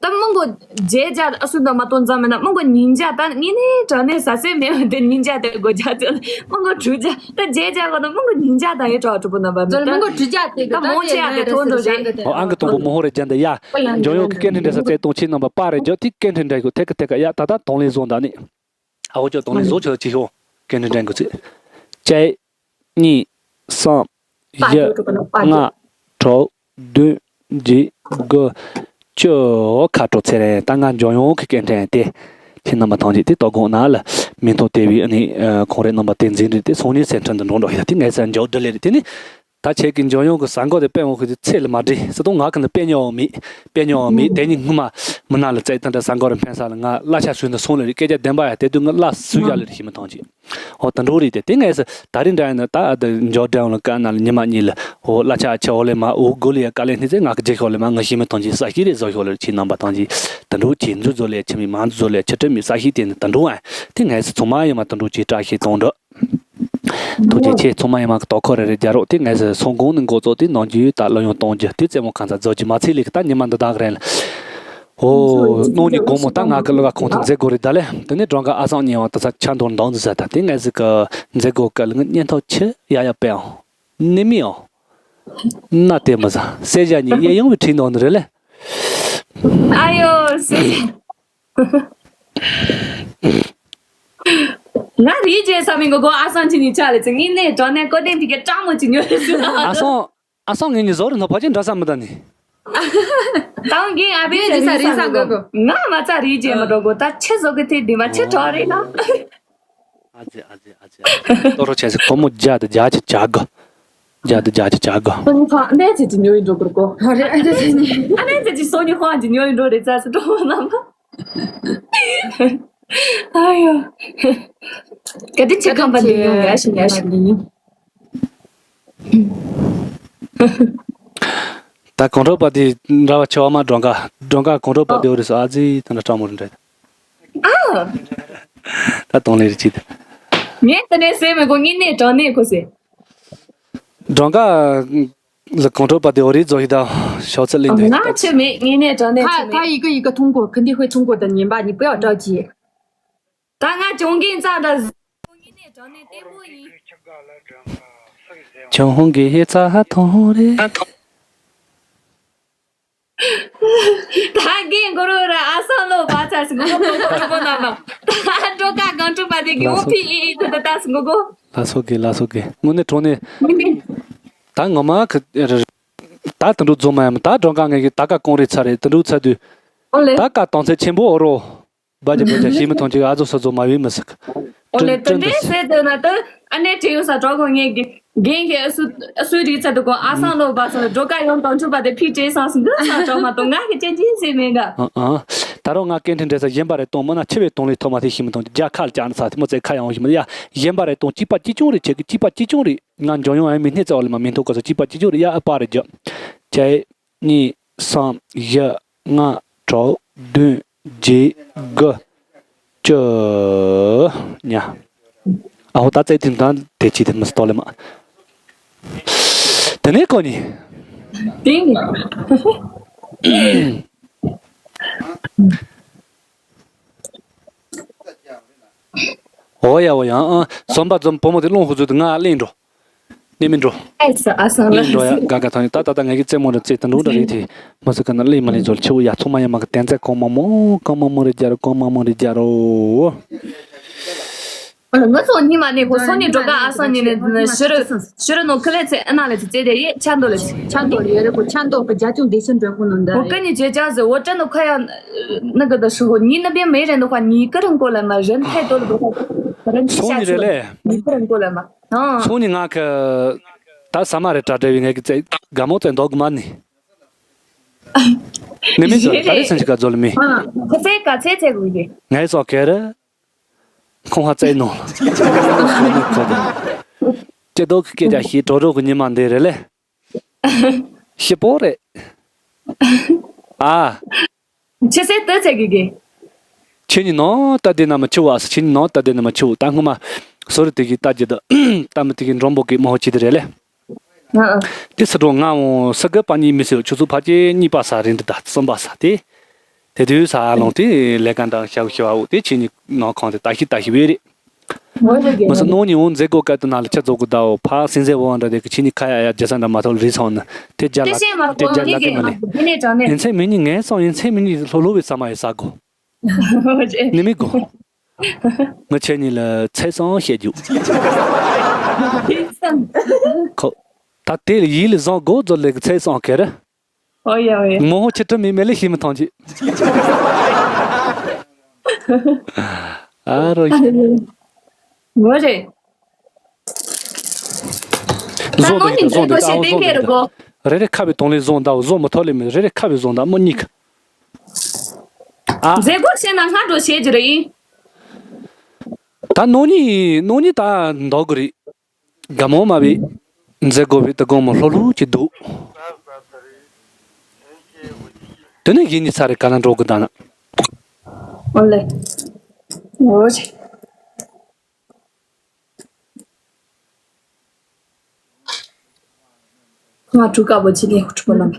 ད་མི་མགོ་བརྒྱད་བརྒྱ་ཨ་སུ་དང་མ་གཏོང་ཙམ་མེད་ན་མི་མགོ་ཉིས་བརྒྱ་ད་ངེས་ནས་དྲང་ནས་ཟ་སེ་མེད་པ་དེ་ཉིས་བརྒྱ་དེ་སྒོ་བརྒྱ་ཚོད་མི་མགོ་དྲུག་བརྒྱ་ད་བརྒྱད་བརྒྱ་གོ་ན་མི་མགོ་ཉིས་བརྒྱ་དང་ཡོད་གྲོགས་གྲོགས་པོ་རྣམ་པ་མི་ད་མི་མགོ་དྲུག་བརྒྱ་དེ་ད་མང་ཆེ་ཡ་དེ་ཐོག་འགྲོ་རེད། ཨོ་ཨང་གི་དང་པོ་མོ་ཧོ་རེ་རྒྱ་འདི་ཡ་འཇོན་ཡོད་ཀྱི་སྐད་འཕྲིན་འདྲ་ས་བཙས་གཏོང་ཆེད་རྣམ་པ་པ་རེ་འཇོག་དེ་སྐད་འཕྲིན་འདྲ་གོ་ཐད་ཀ་ཐད་ཀ་ཡ་ད་ད་དང་ལེན་བཟོ་འདའ་ནི། ཨ་ཧོ་ཅོ་དང་ལེན་བཟོ་ཆོག་ཅི་ཤོག་སྐད་འཕྲིན་འདྲ་གོ་ཚེ། གཅིག་གཉིས། གསུམ། བཞི། ལྔ། དྲུག་བདུན། བརྒྱད། དགུ། བཅུ། ཁ་དྲོ་ཚེ་རིང་ད་ང་འཇོན་ཡོང་གི་སྐད་འཕྲིན་དེ། ཁྱེད་རྣམ་པ་ཐང་ཅིག་དེ་ལྟོ་གོང་ན་ལ་མི་མཐོང་དེ་བའི་ཨ་ནི་ཁོང་རེ་རྣམ་པ་དེ་འཛིན་རེད་དེ་སོང་ཉིན་སེམས་ཁྲལ་འདི་འགྲོ་འགྲོ་ཡིན་དེ་ངས་སེམས་འཇོག་འདི་ལེ་རེད་དེ་ནི། ད་ཁྱེད་ཀྱི་འཇོན་ཡོང་གི་ས་འགོ་དེ་དཔེ་འོང་ཁུལ་དེ་ཚེ་ལ་མ་འདྲི་སི་ཏོང་ང་གི་ནི་དཔེ་ཉོ་མེད་དཔེ་ཉོ་མེད་དེ་ནི་སྔོན་མ་མི་ན་ལ་བཙལ་ད་འདྲ་ས་འགོ་རེ་འཕེན་ས་ལ་ང་གླ་ཆ་སུས་ནི་སོང་ལེ་རེད་སྐད་ཆ་བདེན་པ་ཡ་དེ་དུས་ང་གླ་སུས་ཡ་ལེ་རེད་ཤི་མི་ཐང་ཅིག་ཨོ་ད་འགྲོ་རེད་དེ་དེ་ངས་སི་ད་རིང་འདྲ་ཡིན་ན་ད་ཨ་ད་འཇོག་འདྲ་ཡོང་ལ་ཀ་ན་ལ་ཉི་མ་གཉིས་ལ་ཨོ་གླ་ཆ་ཨ་ཆེ་ཨོ་ལེ་མ་ཨོ་གོ་ལི་ཡ་ཀ་ལེ་ནི་ཚེ་ང་གི་རྗེས་ཤོག་ལེ་མ་ང་ཤི་མི་ཐང་ཅིག་ས་ཤི་རེད་བཟོ་ཤོག་ལེ་ཁྱེད་རྣམ་པ་ཐང་ཅིག་ད་འགྲོ་ཁྱེད་འཛུལ་བཟོ་ལེ་ཁྱེད་མི་མ་འཛུལ་བཟོ་ལེ་ཁྱེད་སྤྲོད་མི་ས་ཤི་དེ་ནི་ད་འགྲོ་ཨ་དེ་ངས་སི་ཚང་མ་ཡོད་མ་ད་འགྲོ་ཅིག་བཀྲ་ཤིས་གཏོང་འགྲོ། ཐུགས་རྗེ་ཆེ། ཚང་མ་ཡིན་མ་གི་དོ་ཁོ་རེ་རེ་རྒྱ་རོགས་དེ་ངས་སོང་དགོང་ནས་འགོ་གཙོ་དེ་ནང་རྒྱུ་ད་གླུ་ཡང་གཏོང་རྒྱུ་དེ་རྩེད་མོ་ཁང་ཚ་རྫོགས་རྒྱུ་མ་ཚད་ལས་ཀི་ད་ཉི་མ་འདི་དག་རེད་ལ། ཨོ་གནོང་ཉི་དགོང་མོ་ད་ང་གི་གླུ་བ་ཁོང་ཚོ་མཛད་སྒོ་རེད་ད་ལེ། དེ་ནས་སྒྲོལ་དཀར་ཨ་སང་གཉིས་ཡང་ད་ཚ་ཆ་འདོར་འདང་འཛི་ཟ་ད་དེ་ངས་ཟིག་གི་མཛད་སྒོ་གི་གླུ་ངི་སྙན་ཐོ་ཆི་ཡ་ཡ་པེ་ཨང་ནི་མི་ཨང་ན་དེ་མི་ཟ་སེ་ཞ་གཉིས་གཡས་གཡོན་བའི་ཁྲིད་འདང་ནི་རེད་ལེ། ཨ་ཡོ་སེ་ཞ། ང་རིག་བྱེད་ས་མིང་གི་གོ་ཨ་སང་ཁྱེད་གཉིས་ཆ་ལ་ཚེ་ངེས་ནས་དྲང་ནས་ཀོ་ཏན་ཕི་ཀའི་སྤྲང་མོ་ཅིག་ཉོ་རེ་ཟེར། ཨ་སང་ཨ་སང་ངེད་གཉིས་བཟོ་རེ་ནོ་ཕ་ཆེན་འདྲ་ས་མི་ད་ནི། ད་ངས་ཨ་བེ་ཚེ་རིག་ས་མིང་གོ་གོ་ང་མ་ཚ་རིག་བྱེད་མི་འགྲོ་གོ་ད་ཆེ་བཟོ་གི་དེ་འདི་མ་ཆེ་གྲོགས་རེད་ན། ཨ་ཙི་ཨ་ཙི་ཨ་ཙི་ཨ་ཙི་ཏོ་རོ་ཆེ་སི་ཁོ་མོ་རྒྱ་དང་རྒྱ་ཆེ་བྱ་གོ་རྒྱ་དང་རྒྱ་ཆེ་བྱ་གོ་ཁོ་ཚོ་གནས་ཚེ་ཅི་ཉོ་ཡི་འགྲོ་གོ་གོ་རེད་ཨ་ཙི་ཨ་ཙི་ཨ་ནས་ཚེ་ཅི་སོ་ཉི་ཧོང་ཅི་ཉོ་ཡི་འགྲོ་རེད་ཙ་སི་གྲོགས་མོ་རྣམ་པ། ཨ་ཡོ། ག་དེ་ཆེ་ཁམས་པ་འདི་ཡོང་ཡ་ཞིག་ཡ་ཞིག་འདི་ཡིན། ད་གོང་ཁྲོ་པ་དེ་འདྲ་བ་ཆེ་བ་མ་སྒྲོན་ཀ་སྒྲོན་ཀ་གོང་ཁྲོ་པ་དེ་འོ་རེད་སོ་ཨ་ཙི་ད་འདྲ་སྤྲང་མོ་རེད་འདྲ། ཨ། ད་གཏོང་ལེ་རེད་ཅི་ད། ངས་དེ་ནས་ཟེར་མི་གོ་ངས་གནས་དྲང་གནས་གོ་ཟེར། སྒྲོན་ཀ་ལ་གོང་ཁྲོ་པ་དེ་འོ་རེད་ཛོ་ཧི་ད་ཤོག་ཚད་ལེན་དུ་ང་ཆེ་མེད་ངས་གནས་དྲང་གནས་ཆེ་མེད། 他他一个一个通过，肯定会通过的，你们吧，你不要着急。 ད་ང་གྱོང་གིན་རྩ་འདྲ་ཟིག་ངེས་ནས་དྲང་ནས་བརྟན་པོ་ཡིན། ཆུང་ཧོང་གི་ཧེ་ཚ་ཧ་ཐོང་རེད། ད་རྒན་གོ་རོ་ར་ཨ་སང་ལོ་བ་ཚ་སི་གོ་གོ་གོ་གོ་ན་ན། ད་འགྲོ་ཀ་གང་ཁྲུ་པ་དེ་གི་ཨོ་ཕི་ཨི་ཏི་ད་ད་སི་གོ་གོ་ལ་སོ་གི་ལ་སོ་གི་དངོས་གནས་དྲང་གནས། ད་ངོ་མ་གི་ད་དུ་འགྲོ་རྫོང་མ་ཡམ་ད་འགྲོ་ཀ་ངེས་གི་ད་ཀ་གོང་རེ་ཚ་རེད་དུ་འགྲོ་ཚ་དུས། ད་ཀ་དང་ཚེ་ཆེན་པོ་ཨོ་རོ། བ་ཇི་བོ་ཇ་ཤེས་མི་ཐོང་ཅིག་ཨ་ཛོ་ས་ཛོ་མ་བི་མི་སི་ཀ་ཨོ་ལེ། དེ་འདྲའི་ཟེར་དུས་ན་དུ་ཨ་ནེ་དྲན་ཡོང་ས་གྲོགས་གོ། ངས་རྒན་གྱི་ཨ་སུ་ཨ་སུའི་རིག་ཚད་དུ་གོ། ཨ་སང་ལོ་བ་སོ་འགྲོ་ཀ་ཡོང་དང་ཆུ་བ་དེ་ཕི་དྲན་སང་སི་འདི་ས་གྲོགས་མ་གཏོང་། ང་གི་ཅན་ཅིན་ཟེར་མེད་ག། ཨ་ཨ། ད་རུང་ང་སྐད་འཕྲིན་འདྲེ་ས་གཞན་པ་རེ་གཏོང་མི་ན་ཆེ་བའི་གཏོང་ལས་ཐོག་མ་དེ་ཤི་མི་གཏོང་རྒྱ་ཁ་ལ་ཅང་ས་དེ་མོ་ཚེ་ཁ་ཡང་ཤི་མི་ཡ། གཞན་པ་རེ་གཏོང་གཅིག་པ་གཅིག་ཆུང་རེ་ཆེ་གི་གཅིག་པ་གཅིག་ཆུང་རེ། ང་འཇོན་ཡོང་ཨ་མི་སྣེ་ཚེ་བ་ལས་མ་མི་མཐོ་ག་ས་གཅིག་པ་གཅིག་ཆུང་རེ་ཡ། ཨ་པ་རེ་རྒྱ་ཆེ། གཉིས། གསུམ། བཞི། ལྔ། དྲུག་བདུན། བརྒྱད། དགུ། བཅུ། ཉ། ཨ་ཧོ། ད་ཙེ་དེ་འདྲ་དེ་ཅི་དེ་མི་སྟོ་ལེ་མ། དེ་ནས་གོ་ནི། དེ་ནི། ཨོ་ཡ་ཨོ་ཡ། ཨ། སོམ་པ་ཙམ་བུ་མོ་དེ་སློང་ཧུ་ཚུལ་དུ་ང་གླེང་འགྲོ། ནི་མི་འགྲོ། ཨེ་ས་ཨ་སང་ལ། གླེང་འགྲོ་ཡ། ག་ག་ཐང་ཡ། ད་ད་ད་ངས་ཀྱི་རྩེད་མོ་རེ་རྩེད་དུ་འགྲོ་འདྲ་རེད་དེ། མ་སུ་ག་ན་གླེང་མ་གླེང་ཚོར་ཆེ་བོ་ཡ། ཚོ་མ་ཡ་མ་གི་དན་རྩེད་གོང་མ་མོ་གོང་མ་མོ་རེ་རྒྱ་རོ། གོང་མ་མོ་རེ་རྒྱ་རོ། ང་ཚོ་ཉི་མ་ནས་ཁོ་སོང་ནས་འགྲོ་ག། ཨ་སང་ཉིན་ནས་ཤི་རུ་ཤི་རུ་ནོ་ཁི་ལེ་ཚེ་ཨ་ན་ལེ་ཚེ་ཚེ་དེ་ཡེ་ཆ་འདོ་ལེ་ཚེ། ཆ་འདོ་ལེ་རེ་ཁོ་ཆ་འདོ་གི་རྒྱ་ཆུང་དེ་ཤི་འགྲོ་ཁོ་ནོ་འདི་ཁོ་ཀ་ནི་བྱེད་ཅག་ཟེ་འོ་ཏྲ་ནོ་ཁ་ཡ། ནི་གི་ད་ཤི་ཧོ་ཉི་ནི་བེ་མེ་རེ་ནོ་ཁ་ཉི་ཀི་རང་གོ་ལེ་མ་རེན་ཐེ་དོ་ལེ་དོ་ཁ་རེན་ཤ་ཆུ་ཉི་ཀི་རང་གོ་ལེ་མ། སོང་ནི་ང་ཁ་ད་ས་མ་རེ་གྲ་སྒྲ་བའི་ངས་ཀྱི་ཙེ་དགའ་མོ་ཙེ་འདོག་གི་མ་ནི། ནི་མི་ཟོ་ད་རེ་སེམས་ཤིག་ག་ཛོལ་མི། ཁ་ཚེ་ག་ཚེ་ཚེ་གུ་གི། ངས་སོ་ཁེ་རེ། ཁོང་ཧ་ཙེ་ནོ། ཁོ་དེ། ཀྱེ་དོ་ཀྱེ་ཅ་ཤི་གྲོ་གྲོ་གི་ཉི་མ་འདི་རེ་ལེ། ཤི་པོ་རེ། ཨ། ཆེ་སེ་ཏི་ཚེ་གི་གི། ཆེ་ཉི་ནོ་ཏ་དེ་ན་མ་ཆུ་བ་སི། ཆེ་ཉི་ནོ་ཏ་དེ་ན་མ་ཆུ་ད་སྔོན་མ་སོ་རི་དེ་གི་ཏ་ཇི་ད་ཏ་མི་དེ་གི་འགྲོན་པོ་གི་མ་ཧོ་ཅི་དེ་རེད་ལེ། ཨ་ཨ། དེ་སི་འགྲོ་ང་འོང་སི་གི་པ་གཉིས་མི་སེ་ཆུ་ཚོད་ཕ་ཅེ་གཉིས་པ་ས་རིན་དི་ད་གསུམ་པ་ས་དེ། དེ་དུས་ས་ལོང་དེ་ལས་ཀ་འདང་ཤ་བུ་ཤི་བ་འུ་དེ་ཆེ་ཉི་ནོ་ཁང་དེ་ཏ་ཤི་ཏ་ཤི་བེ་རེད། མ་སོ་ནོ་ཉི་འོང་མཛད་སྒོ་སྐད་དུ་ན་ལ་ཆ་རྫོགས་གི་ད་འོ་ཕ་སེང་ཟེ་འོང་འདྲ་དེ་གི་ཆེ་ཉི་ཁ་ཡ་ཡ་རྒྱ་ས་འདྲ་མ་ཐོག་རི་སོང་ན་དེ་རྒྱ་ལ་དེ་རྒྱ་ལ་དེ་མ་ལེ། ཡིན་ཚེ་མི་ཉི་ངན་སོང་ཡིན་ཚེ་མི་ཉི་ལྷོ་ལྷོ་བའི་ས་མ་ཡི་ས་གོ། ནི་མི་གོ། ང་ཆེ་ཉི་ལ་ཚེ་སང་བཤད་རྒྱུ། ཁོ། ད་དེ་ལ་ཡིད་ལ་བཟང་གོ་ཛོ་ལེ་གི་ཚེ་སང་ཁེ་རེ། ཨོ་ཡ་ཨོ་ཡ། མོ་ཧོ་ཆི་ཁྲི་མི་མེ་ལེ་ཤི་མི་ཐང་ཅི། ཨ་རོ་ཡ། ངོ་རེ། བཟོ་འདུག་ད་བཟོ་འདུག་ད་བཟོ་འདུག་ད། རེ་རེ་ཁ་བའི་དོང་ལས་བཟོ་འདའོ། བཟོ་མི་ཐོག་ལས་མི་རེ་རེ་ཁ་བའི་བཟོ་འདའ་མོ་གཉིས་ཀ། ཨ། མཛད་སྒོ་བྱས་ན་སྔ་འགྲོ་བྱེད་ཀྱི་རེད། ད་ནོ་ཉི་ནོ་ཉི་ད་འདོག་གི་རེད། དགའ་མོ་མ་བི། མཛད་སྒོ་བི་ད་དགོང་མོ་ལྷོ་ལྷོ་ཅི་འདུག་དེ་ནས་ཡིན་ནི་ཚ་རེ་ག་ན་འགྲོ་གི་ད་ན། ཨོ་ལེ། ཨོ་ཅི། ང་དྲུག་དཀར་པོ་ཅི་ནས་ཧུ་ཁྲུ་པོ་ལ། ཨ།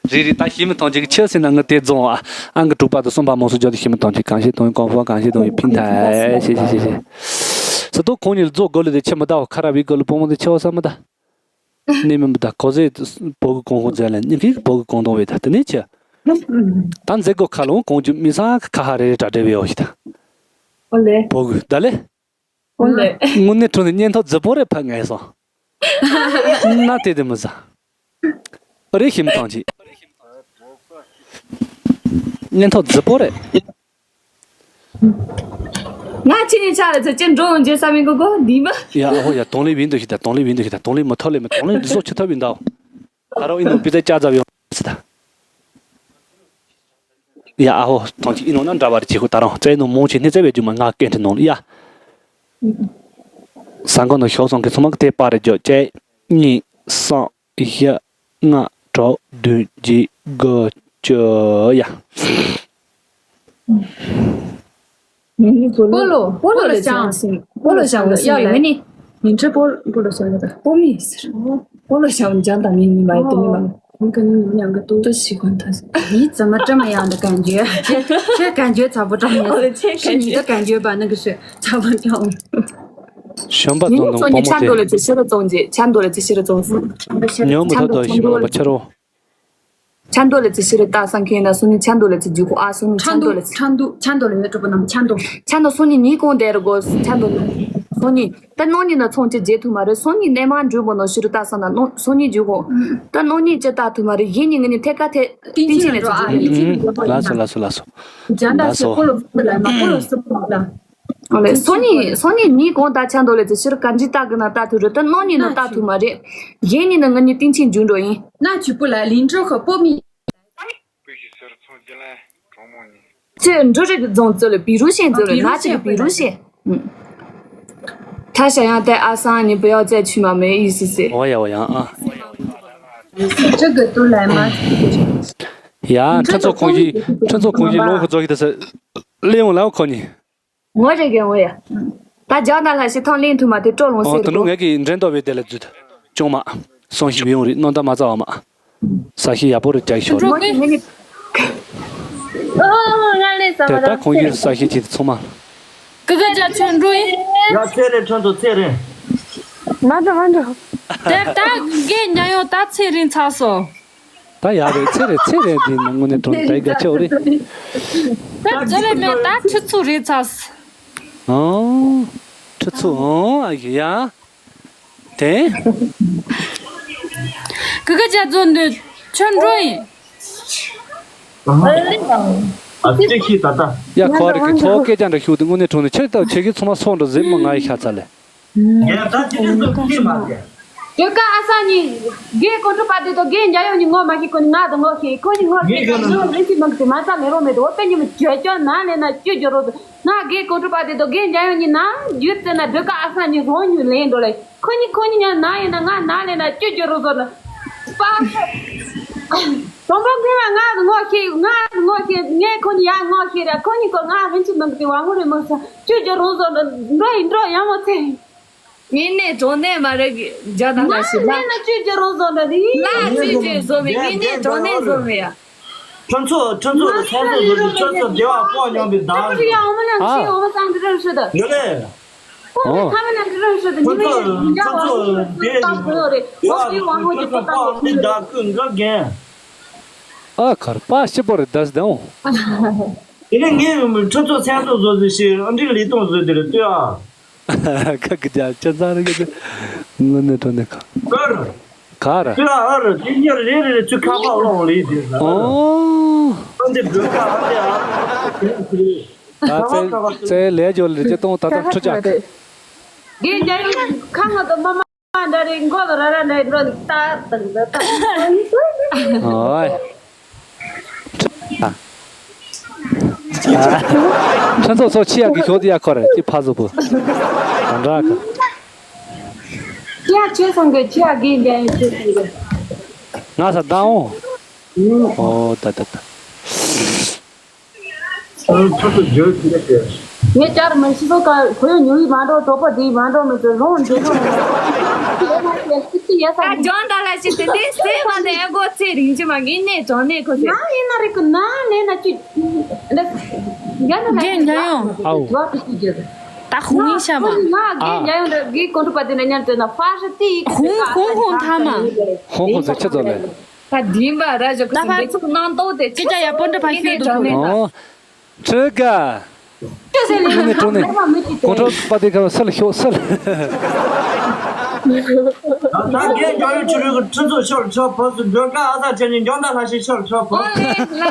རེད་རེད། ད་ཤི་མི་ཐང་ཅིག་ཆེ་སེ་ན་ང་དེ་རྫོང་ཨ། ཨང་གི་དྲུག་པ་དུ་གསུམ་པ་མོ་སུ་འཇོག་དུ་ཤི་མི་ཐང་ཅིག་གང་ཤེས་ཐོང་གོང་ཧྥོ་གང་ཤེས་ཐོང་ཡི་ཕིན་ཐའི་ཤེས་ཤེས་ཤེས་ཤེས། ས་ཏོ་ཁོང་ཉིད་རྫོགས་དགོས་ལ་དེ་ཆེ་མི་ད་ཁ་ར་བི་དགོས་ལ་པོ་མོ་དེ་ཆེ་བ་ས་མི་ད། ནི་མི་མི་ད་གོ་ཟེ་བོ་གི་གོང་ཧོ་ཛེ་ལ་ནི་གི་བོ་གི་གོང་དོང་བེ་ད་དེ་ནི་ཆེ། ད་མཛད་སྒོ་ཁ་ལོང་གོང་ཅུ་མི་ས་ཁ་ཧ་རེ་རེ་གྲ་སྒྲེ་བེ་ཡོ་ཤི་ད། ཨོ་ལེ། བོ་གི་ད་ལེ། ཨོ་ལེ། དངོས་གནས་དྲང་ནས་སྙན་ཐོ་རྫི་པོ་རེ་ཕ་ངས་སོང་། ན་དེ་དེ་མི་ཟ། རེ་ཞིམ་ཐང་ཅི། སྙན་ཐོ་རྫི་པོ་རེ། ང་ཁྱེད་གཉིས་ཆ་ལ་ཚེ་ཅི་འགྲོ་འོང་རྗེས་ས་མི་གོ་གོ་འདི་མ། ཡ་ཨ་ཧོ་ཡ་དོང་ལེ་བིན་དུ་ཤི་ད་དོང་ལེ་བིན་དུ་ཤི་ད་དོང་ལེ་མི་ཐོ་ལེ་མི་དོང་ལེ་འདི་ཟོ་ཆི་ཐོ་བིན་ད། ཨ་རོ་ཨི་ནོ་པི་ཙ་ཅ་ཛ་བི་ཡོང་སི་ད། ཡ་ཨ་ཧོ་ཐོང་ཅི་ཨི་ནོ་ན་འདྲ་བ་རེ་ཅི་ཧུ་ད་རང་རྩེ་ནོ་མོ་ཆེ་ནི་རྩེ་བའི་རྒྱུ་མ་ང་སྐད་འཕྲིན་ནོ་ཡ། ས་འགོ་ནོ་ཤོག་སོང་གི་ཚོ་མ་གི་དེ་པ་རེ་རྒྱོ་ཅེ་གཉིས་སང་། བཞི། ལྔ། དྲུག་བདུན། བརྒྱད། དགུ། བཅུ། ཡ། སྤོ་ལོ། སྤོ་ལོ་ལ་ཅང་སིང་། སྤོ་ལོ་ཅང་སིང་ཡ་ལེ། མི་ནི། མི་འདྲ་སྤོ་སྤོ་ལོ་ཅང་ཡ་ད། སྤོ་མི་ཟེར། སྤོ་ལོ་ཅང་ཅང་ད་མི་ནི་མ་ཡ་དེ་མི་མ། 我跟你们两个都都喜欢他。你怎么这么样的感觉？这这感觉找不着你，是你的感觉吧？那个是找不着。 གཞོན་པ་དང་དང་སྤོ་མོ་དེ། ཆ་འདོ་ལ་ཅི་ཤི་ར་ཙོང་ཅི། ཆ་འདོ་ལ་ཅི་ཤི་ར་ཙོང་ཟེར། ཉོ་མི་ཐོ་ཐོ་ཞིམ་ལ་པ་ཆ་རོ། ཆ་འདོ་ལ་ཅི་ཤི་ར་ད་སང་ཁེ་ན་སུ་ནི་ཆ་འདོ་ལ་ཅི་རྒྱུ་ཁོ་ཨ་སུ་ནི་ཆ་འདོ་ལ་ཅི། ཆ་འདོ་ཆ་འདོ་ལ་ཡོད་གྲུབ་པ་ནམ་ཆ་འདོ། ཆ་འདོ་སུ་ནི་ཉི་གོང་དེ་ར་གོ་ཆ་འདོ་ལ། སང་ཉིན་ད་སང་ཉིན་ན་ཚོང་ཅི་བརྗེད་ཐུབ་མ་རེད། སང་ཉིན་གནས་མང་འགྲུལ་པོ་ནང་ཤི་རུ་ལྟ་སང་ན་སང་ཉིན་རྒྱུག་གོ། ད་སང་ཉིན་ཅི་ལྟ་ཐུབ་མ་རེད། གཞེས་ནིན་ངེད་གཉིས་ཐད་ཀ་ཐད་ཏིང་ཆེན་ལ་ཚོ་རྒྱུག་གོ། ལགས་སོ་ལགས་སོ་ལགས་སོ། ལགས་སོ། ཨོ་ལེ། སང་ཉིན་སང་ཉིན་ཉིན་གང་ལྟ་ཆ་འདོད་ལེ་ཚེ་ཤི་རུ་ག་འདྲི་ལྟ་གི་ན་ལྟ་ཐུབ་རེད། ད་སང་ཉིན་ན་ལྟ་ཐུབ་མ་རེད། གཞེས་ནིན་ན་ངེད་གཉིས་ཏིང་ཆེན་རྒྱུག་འགྲོ་ཡིན།那去不来，林州和波密 ཁྱོད་འབྲུ་རིགས་རྫོང་ཚོ་ལ་བི་རུ་ཤན་ཚོ་ལ་ན་ཅིག་བི་རུ་ཤན། ད་ཤ་ཡང་དེ་ཨ་སང་ཉིན་བུ་ཡག་ཅེ་ཆུ་མ་མེ་ཡི་སི་སི། ཨོ་ཡ་ཨོ་ཡ་ཨ། ཡ་ཁྲི་ཚོ་ཁོང་གི་ཁྲི་ཚོ་ཁོང་གི་ལོ་ཁོ་ཚོ་གི་ད་ས་ལེ་ཡོང་ལ་ཁོ་ནི། ངོ་རེ་གེ་ངོ་ཡ། ད་ཇག་ན་ལ་ཞིག་ཐང་ལེན་ཐུབ་མ་དེ་སྤྲོ་ལོང་ཟེར་དུ་ནུ་ངས་ཀྱི་འདྲེན་ཏོ་བའི་དེ་ལ་རྫུད། ཅུང་མ། སོང་ཞིག་ཡོང་རེད་སྣོན་ད་མ་ཚ་བ་མ། ས་ཤི་ཡག་པོ་རེད་ཀྱག་ཤོར། ཨོ་ང་ལས་ས་དེ་ད་ཁོང་གི་ས་ཤི་ཅིག་ཚང་མ། ཀི་ཀ་ཅག་ཆོས་འགྲོ་ཡིན། ཡ་ཚེ་རིང་ཁྲོན་ཏོ་ཚེ་རིང་། མ་འགྲོ་མ་འགྲོ། དེ་ད་རྒན་ཉ་ཡོང་ད་ཚེ་རིང་ཚར་སོང་། ད་ཡག་རེད་ཚེ་རེད་ཚེ་རེད་འདི་ནང་ངོ་ནས་གྲོང་ད་ཡི་ག་ཆེ་བ་རེད། ད་ཛ་ལེ་མེད་ད་ཁྲི་ཚུ་རེད་ཚར། ཨང་། ཁྲི་ཚུ་ཨང་ཨ་ཡ། དེ། ཀི་ཀ་ཅག་ཚོ་འདི་ཆོས་འགྲོ་ཡིན། ཨ་ཙི་ཤི་ད་ད། ཡ་ཁོ་རེ་གི་ཚོ་སྐད་ཅག་འདྲ་ཤུག་དེ་དངོས་གནས་དྲང་གནས་ཆེ་ལྟ་ཆེ་གི་ཚོ་མ་སོང་འགྲོ་ཟེར་མ་ང་ཡི་ཤ་ཚ་ལེ། ངས་ད་ཅི་ཏི་ཙུག་ཅི་མ་ཟེར། དེ་ཀ་ཨ་ས་ནི། རྒན་གོང་ཁྲོ་པ་དེ་དང་རྒན་འཇའ་ཡོང་ནི་ངོ་མ་ཤེས་ཁོ་ནི་ང་དང་ངོ་ཤེས་ཁོ་ནི་ངོ་ཤེས་ཀྱང་ང་མི་ཤེས་མང་གི་མ་ཚ་མེ་རོ་མེ་དོ་བོ་པེ་ཉི་མི་བྱོས་ཅོ་ན་ལེ་ན་ཅུ་ཇོ་རོ་ཟོ་ང་རྒན་གོང་ཁྲོ་པ་དེ་དང་རྒན་འཇའ་ཡོང་ནི་ན་རྒྱུ་ཙེ་ན་དེ་ཀ་ཨ་ས་ནི་རོ་ཉུ་ལེན་འགྲོ་ལེ་ཁོ་ནི་ཁོ་ནི་ཉ་ན་ཡིན་ན་ང་ན་ལེ་ན་ཅུ་ཇོ་རོ་ཟོ་ན་པ། དང་པོ་ཁོ་ལ་ང་ངོ་ཤེས་ང་ངོ་ཤེས་ངས་ཁོ་ནི་ཡ་ངོ་ཤེས་ར་ཁོ་ནི་ཁོ་ང་ཧན་ཆི་མང་གི་དབང་ངོ་རེ་མང་ས་ཅུ་ཇོ་རོ་ཟོ་ན་འགྲོ་ཡིན་འགྲོ་ཡ་མོ་ཚེ། དངོས་གནས་དྲང་གནས་མ་རེད། རྒྱ་ནག་ལ་ཞིག་ལ། ལ་ཅི་ཅི་རུང་བཟོ་འདྲ་དེ་ཡིན། ལ་ཅི་ཅི་བཟོ་མི་དངོས་གནས་དྲང་གནས་བཟོ་མི་ཡ། ཁྲོན་ཚོ་ཁྲོན་ཚོ་ལ་ཚོང་ཚོ་བཟོ་རྒྱུ་ཁྲོན་ཚོ་སྡེ་བ་པོ་མཉམ་པའི་བདག་ཁྲོན་ཚོ་ཡ་འོ་མ་ལ་ཨ། ཞེས་འོ་མ་ཚང་འདི་རང་ཤོད་ད། ཡོད་ལེ། ཁོང་གི་ཨོ། ཁ་མ་ན་འདི་རང་ཤོད་ད་ཉི་མ་ཡིན་འཇའ་བ་ཧོ་ཏོ་ཏང་གོ་ཡོད་རེད། ཨོ་དེ་བ་ཧོ་ཀྱི་ཏོ་ཏང་གོ་ཡོད་རེད། ཨ་ཁར་པ་ཤི་པོ་རེད་དཱས་དེ་འོ། དེ་ནས་ངས་ཁྲོན་ཚོ་ཚོང་ཚོ་བཟོ་ཟིག་ཞེས་ཨ་འདྲི་ལི་ཏོང་བཟོ་དེ་རེད་ལྟོས་ཨ། ཁ་གི་རྒྱ་ཅན་ཚང་རེ་གི་དངོས་གནས་དྲང་གནས་ཁ། ཨར། ག་ར། ཚུ་ཨར་དེ་ཉེར་རེ་རེ་རེ་ཚུ་ཁ་པག་ལོང་ལི་དེ། ཨོ། ཨ་འདི་འགྲོ་ཁ་ཨ་འདི་ཨ། ད་ཚེ་ཚེ་ལས་སྦྱོར་ལས་ཀྱི་གཏོང་ད་ལྟ་འཕྲུ་ཅག་རྒན་རྒྱ་ཡོད་ཁ་ང་དང་མ་མ་འདྲ་རེ་མགོ་ལ་ར་ར་འདྲ་འགྲོ་ནི་ཏག་ཏག་འདྲ་ཏག་ཨོ། ཁྲ་ཚོགས་ཚོགས་ཆི་ཡག་གི་ཤོག་དེ་ཡག་ཁོ་རེ་ཅི་ཕ་བཟོ་པོ། གང་འདྲ་ག་ཅི་ཡག་ཆེ་སོང་གི་ཅི་ཡག་གི་འདྲ་ཡག་ཆེ་སོང་གི་ང་ས་ད་འོང་། ཨོ་ད་ད་ད། ཚོགས་སུ་བརྗོད་ཀྱི་རེད། ངས་བཅར་མི་ཤི་སོ་ཀ་ཁོ་ཡོད་ཉུ་ཡི་མ་འགྲོ་དོག་པ་དེ་མ་འགྲོ་མི་ཚོ་རོང་འདྲེ་རོང་ཡོད་མ་ཤེས་སི་ཏི་ཡ་ས་ད་ཇོན་ད་ལ་ཞིག་དེ་འདྲའི་སེམས་མ་དེ་ཨ་གོ་ཚེ་རིང་ཅི་མ་གི་གནས་དྲང་གནས་ཁོ་ཚེ། ན་ཡིན་ན་རིག་གི་ན་ལེ་ན་ཅི། རྒན་ཉ་ཡོང་། ཨའོ། ད་ཧུང་ཡིན་ཤ་མ། ང་རྒན་ཉ་ཡོང་རེད་གི་ཀོང་ཀྲུག་པ་དེ་ན་ཉན་དེ་ན་ཧྥ་ཧྲི་ཏི་ཡི་ཧུང་ཧུང་ཧུང་ཐ་མ། ཧུང་ཧུང་ཚེ་ཆི་ཚོ་ལེ། ད་དིན་པ་ར་ཞོག་གི་སེམས་འདི་ཚོགས་གནང་ཏོག་དེ་ཁྱེད་ཅག་ཡ་པོ་འདྲ་ཕ་ཤོད་འདུག་གོ། ཨོ། ཁྲི་ག་ཁྲི་ཟེར་ལེ་ནི་ཀྲུང་ནི་ཀོང་ཀྲུག་པ་དེ་ག་སལ་ཤོག་སལ། ད་རྒན་རྒྱ་ཡུལ་ཆུ་རུལ་གི་ཁྲི་ཚོ་ཤོར་ཆོག་བོ་སུ་འགྲོ་ཀ་ཨ་ས་ཆེ་ནི་འཇོན་ད་ལྷ་ཤི་ཤོར་ཆོག་བོ། ཨོ་ལེ་ལ། ལ།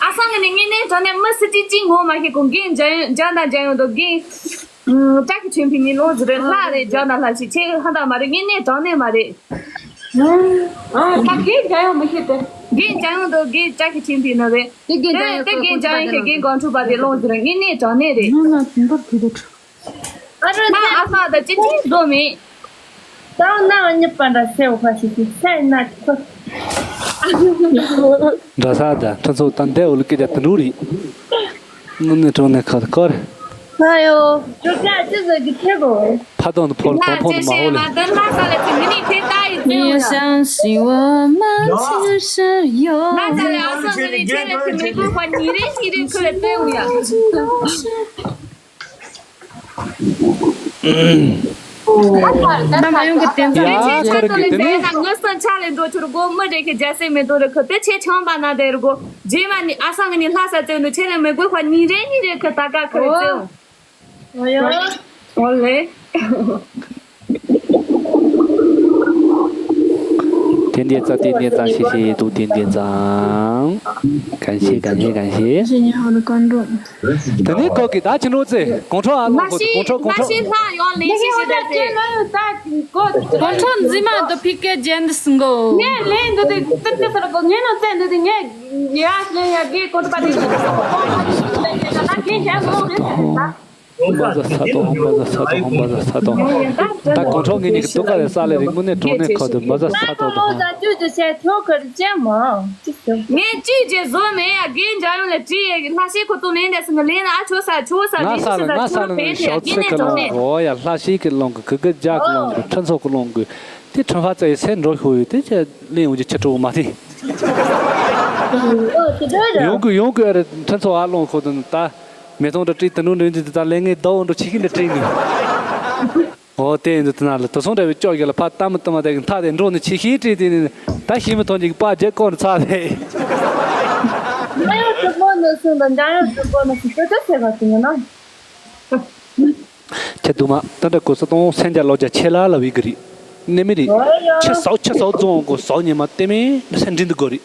ཨ་སང་གི་ནི་དངོས་གནས་དྲང་གནས་མི་སི་ཏི་གཅིག་ངོ་མ་ཤེས་གོང་རྒན་འཇའ་ཡོད་འཇའ་དང་འཇའ་ཡོད་དོ་རྒན། ཨུམ། ཀྲ་གི་ཆེན་པི་ནི་ལོང་ཟི་རེད་ལྷ་རེད་འཇའ་དང་ལྷ་ཞིག་ཆེ་ཧ་ད་མ་རེད་དངོས་གནས་དྲང་གནས་མ་རེད། ཨ་ད་རྒན་འཇའ་ཡོད་མི་ཤེས་ཏེ། རྒན་འཇའ་ཡོད་དོ་རྒན་ཀྲ་གི་ཆེན་པི་ནི་རེད། དེ་རྒན་འཇའ་ཡོད་དེ་རྒན་འཇའ་ཡོད་ཤེས་རྒན་གོང་ཁྲུ་པ་རེད་ལོང་ཟི་རེད་དངོས་གནས་དྲང་གནས་རེད། ང་ང་དུམ་པར་གི་དོ་ཁྲུ། ཨ་རོ་ད་ཨ་ས་ད་ཅི་ཅི་བཟོ་མེད། ད་ནང་གཉིས་པ་འདྲ་སེ་འོ་ཁ་ཞིག་ཞིག་སེ་ན་ཅི་ཁོ། འདྲ་ས་ད་ཁྲ་ཚོ་ད་འདས་འོ་ལུ་སྐད་ཆ་དུ་འགྲོ་རེད། ནུ་ནི་གྲོང་ནས་ཁ་དུ་ཀོ་རེ། ང་ཡོ། ཅོ་ཀ་ཅི་ཟེར་གི་ཐེ་གོ། ཕ་དོན་དུ་ཕོལ་དོན་ཕོ་དུ་མ་འོ་ལེ། ང་ཅི་ཤེས་མ་དོན་ལ་ས་ལ་ཅི་མི་ནི་ཁེ་ད་ཡི་ཙེ་འོ་ཡ། ང་ཅི་ལ་ཨ་ས་མི་ནི་ཁེ་ལ་ཁེ་མི་གོ་ཁ་ཉི་རེ་ཉི་རེ་ཁོ་ལ་ཙེ་འོ་ཡ། ད་མ་ཡོང་གི་དེ་ཚོ་ཡ་ཁོ་རེ་གི་དེ་ནི། ངོ་སོ་ཆ་ལས་འགྲོ་ཆུར་གོ་མི་རེ་གི་རྒྱལ་སྲས་མེ་ཏོག་རེ་ཁོ་དེ་ཆེ་ཆང་པ་ན་དེ་རུ་གོ། རྗེས་མ་ནི་ཨ་སང་གི་ནི་ལྷ་ས་བཙལ་ནུ་ཆེ་ལས་མི་དགོས་ཁོ་གཉིས་རེ་གཉིས་རེ་ཁོ་ད་ག་ཁོ་རེ་བཙལ། ཨོ་ཡ། ཨོ་ལེ། ཏན་ཏན་ཙ་ཏན་ཏན་ཙང་ཤེས་ཤེས་ཡེ་འདུག་ཏན་ཏན་ཙང་། གན་ཤེས་གན་ཤེས་གན་ཤེས། ད་ནི་ཁོ་གི་ད་ཕྱི་དྲོ་ཙེ་གོང་ཁྲོ་ཨ་ལོང་ཁོ་གོང་ཁྲོ་གོང་ཁྲོ། ལྷ་ཡོང་ལེ་ཤེས་ཤེས་ད་ཏེ། གོང་ཁྲོ་འཛིན་མ་དུ་ཕི་ཀེ་ཇེན་དི་སི་མགོ། ངས་ལེན་འདི་དེ་ཏི་ཏི་སར་གོ་ངས་ནོ་ཙེ་འདི་དེ་ངས་ཡ་ལེན་ཡ་གེ་གོང་ཁྲོ་པ་དེ། ལ་གེ་ཡ་མོ་རེད་ད། ཧོང་པ་ཟ་ས་དོ། ཧོང་པ་ཟ་ས་དོ། ཧོང་པ་ཟ་ས་དོ། ད་གོང་ཁྲོ་ངེད་གཉིས་ཀྱི་ཏུ་ཀ་རེ་ས་ལེ་རིང་མོ་ནས་གྲོང་ནས་ཁོ་དུ་མ་ཟ་ས་དོ་དོ། ཧོང་ངས་ཅི་བྱེད་ཟོ་མེད་ཡ་གེ་འཇའ་ཡོང་ལ་བྲིས་ཡ་ལྷ་ཤེས་ཁོ་ཚོ་ལེན་དེ་སུ་ལེན་ན་ཨ་ཆོ་ས་ཆོ་ས་ང་ས་ལ་ང་ས་ལ་ནས་ཞོག་ཚི་ཁ་ལོང་གོ་ཡ་ལྷ་ཤེས་ཀྱི་ལོང་གི་གི་གི་རྒྱ་གི་ལོང་གི་ཁྲི་ཚོ་གི་ལོང་གི་དེ་ཁྲི་ཧྥ་ཙེ་ཡི་སེ་འགྲོ་ཤོ་ཡོད་དེ་ཅི་ལེན་འོང་གི་ཆི་ཁྲི་འོ་མ་དེ། ཡོང་གི་ཡོང་གི་ཨ་རེ་ཁྲི་ཚོ་ཨ་ལོང་ཁོ་དུ་ད། མེ་ཏོང་འདྲ་བྲིས་དུ་ནུ་འདྲ་འདི་ད་ལས་ངའི་ཟླ་བོ་འདྲ་ཆེ་ཤིན་འདྲ་བྲིས་ནི། ཨོ་དེ་འདི་དུ་ན་ལ་དུ་སོང་འདྲ་བའི་ཅོག་གི་ལ་ཕ་ཏམ་ཏམ་དེ་གི་མཐའ་དེ་འགྲོ་ནི་ཆེ་ཤིན་བྲིས་དེ་ནི་ད་ཤི་མི་ཐོན་གྱི་པ་རྒྱལ་ཀོ་ནི་ཚ་དེ། འདྲ་ཡོད་གྲུབ་པོ་ནི་སུ་འདི་འདྲ་ཡོད་གྲུབ་པོ་ནི་སུ་ཏོ་ཏོ་ཟེར་བ་དེ་ཡིན་ན། ཁྱེད་དུ་མ་ད་འདྲ་གོ་ས་དོང་སེང་རྒྱ་ལོ་རྒྱ་ཆེ་ལ་ལ་བི་གི་རི་ནི་མི་རི་ཆེ་སའོ་ཆེ་སའོ་རྫོང་གོ་སའོ་ཉི་མ་ཏེ་མི་ནི་སེང་འདྲིན་དུ་གོ་རི།